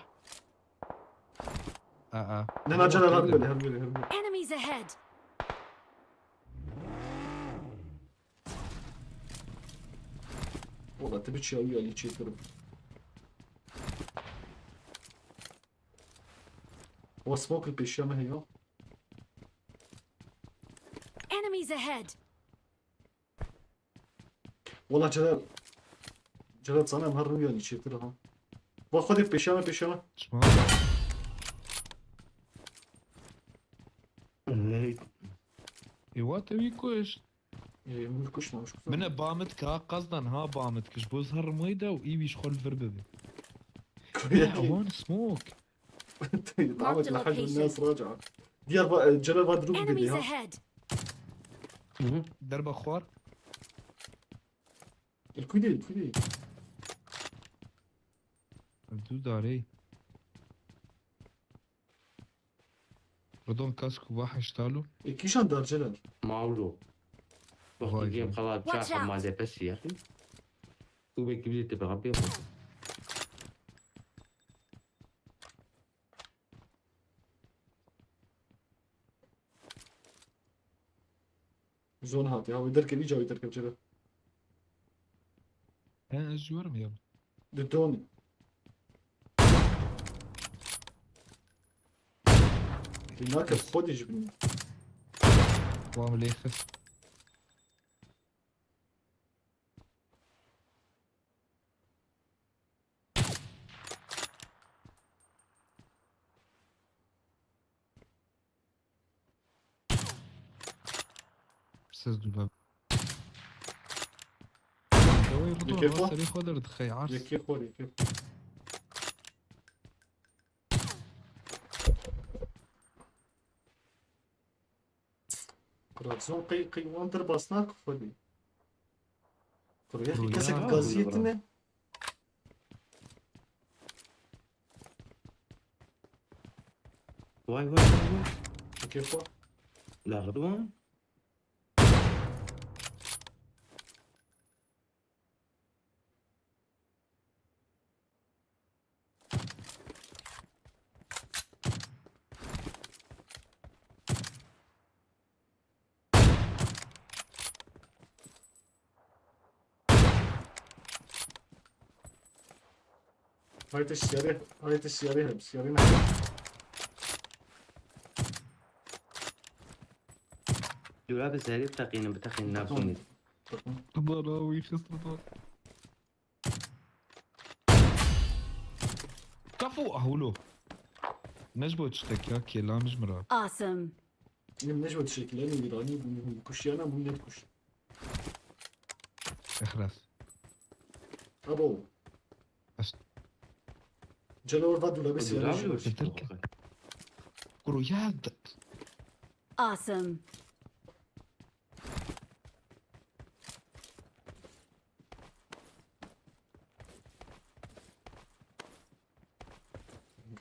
Aa. Ne na Celal her böyle her böyle her böyle. Enemies ahead! Valla te biçiya uya li çêkirim. O smoke li pêşiya me heye. Enemies ahead! Valla Celal. Celal sana em her rûya li çêtir ha. Va xwedê pêşiya me pêşiya me. Çima? Ey, Ê, wa te wî kuş. Ee, min kuşmamış kuzum. Mine bamit ka qazdan ha bamit kiş. Boz her rimoy de û î wî ji xwe li vir bibe. Kuyaki. Awan smoke. Tamam, Marked a la hajj location. nas raca. Diğer va, e, Celal va drop dedi Enemies ha. Ahead! Derba xwar. Kuydi, kuydi. Du darê. Ridon kask û va heştal û. E, kîşan dar Celal. Maulo. Vay Wextî be. game xelat Watch çaxa out. ma D P S yerî. Tu belki bir de beraber. Zon hatiye. Ha, wê derkevî, ca wê derkev Celal. He, ez ji werim ya. Di don. Di nake xwedî ji bin. Wan lê xist. Siz dû be. Dawayê Ridon Yekê va xwe? Serê xwe derdixey ars. Yekê xor, yekê xor. Kura zon qey, qey wan derbas nak xwedî. Kura yekê Kura kesek ya. gaziyê tine. Vay vay vay vay. Yekê xwe. La Ridwan. Haydi siyare, haydi siyare hem, siyare ne? Dura bi zerî teqînin bi teqînin navzûnî. Bana wî xist Ridon. Kafo ahûlo. Ne ji bo tiştek ya, kêlam ji min re. Awesome! Nim ne ji bo tiştek, ne ji bo tiştek, ne ji bo tiştek, ne ji bo tiştek. Exras. Abo. Est- Celal va dûle bir siyare Dura ji. mı? Getir ki. Kuro ya d- Awesome!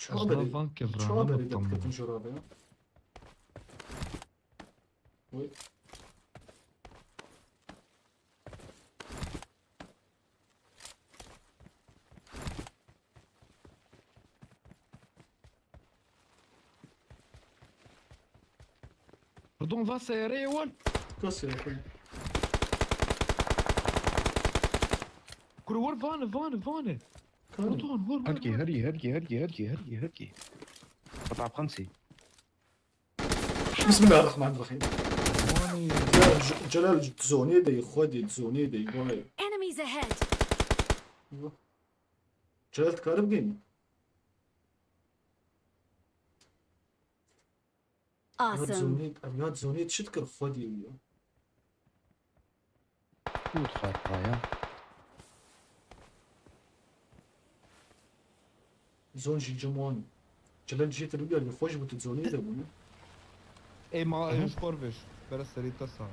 Çawa berê, van kevra, çawa berê derdiketin ji rabe ya? Oy. Pardon, va seyareyê wal. Ka seyare? Kuro, war vane, vane, vane. Kare. Pardon, war, war, herkî, war. Herkî, herkî, herkî, herkî, herkî, herkî. Qutap xemsî. Bismillahirrahmanirrahim. Vane. Ya, C-, Celal, zonê de, Xwedê, zonê de, vay. Enemies ahead. Celal, dikare bigihînî? Awesome. Ev ya zonê çi dikir Xwedî wî ya? Û dixwar raya. Zon jî cem wan. Çelen jî te bigel xweş bû tu zonê de bûne. Ê ma, aha, ji xwe re vêj. Bere serî te sağ.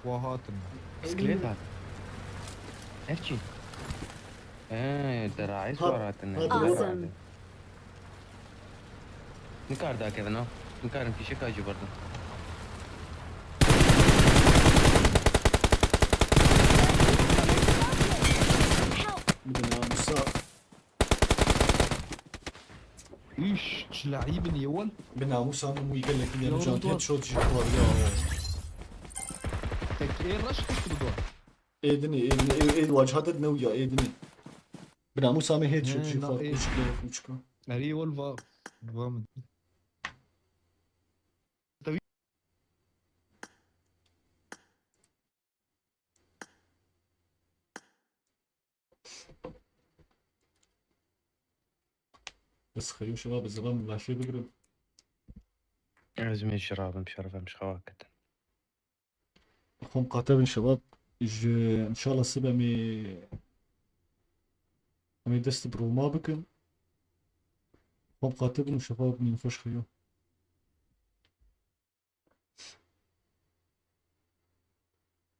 Xwe hatin. Skelet hat. Erçî. He, te raîs. Ha, war hatine. Ha, awesome. Nikar dakevin ha. Nikarin fîşeka jî berdin. Bi namusa. Üş, çi laîbin yewel. Bi namusa min wî gelekî ya can headshot jî xwar ya. Tek ê reş kişt bi do. Ê dinê, ê dinê, ê, ê wacihate ne ya, ê dinê. Bi namusa min headshot jî xwar, kûçik ya, kûçika. Erê wal va, va min. Ez xeyû şeva bi zilam laşê bigirim. Ez mê şirabim, şerefem şixewa kitin. Xwe miqate bin şebab. Ji, inşallah sib em ê, em ê dest bi Roma bikin. Xwe miqate bin û şebab min xweş xeyo.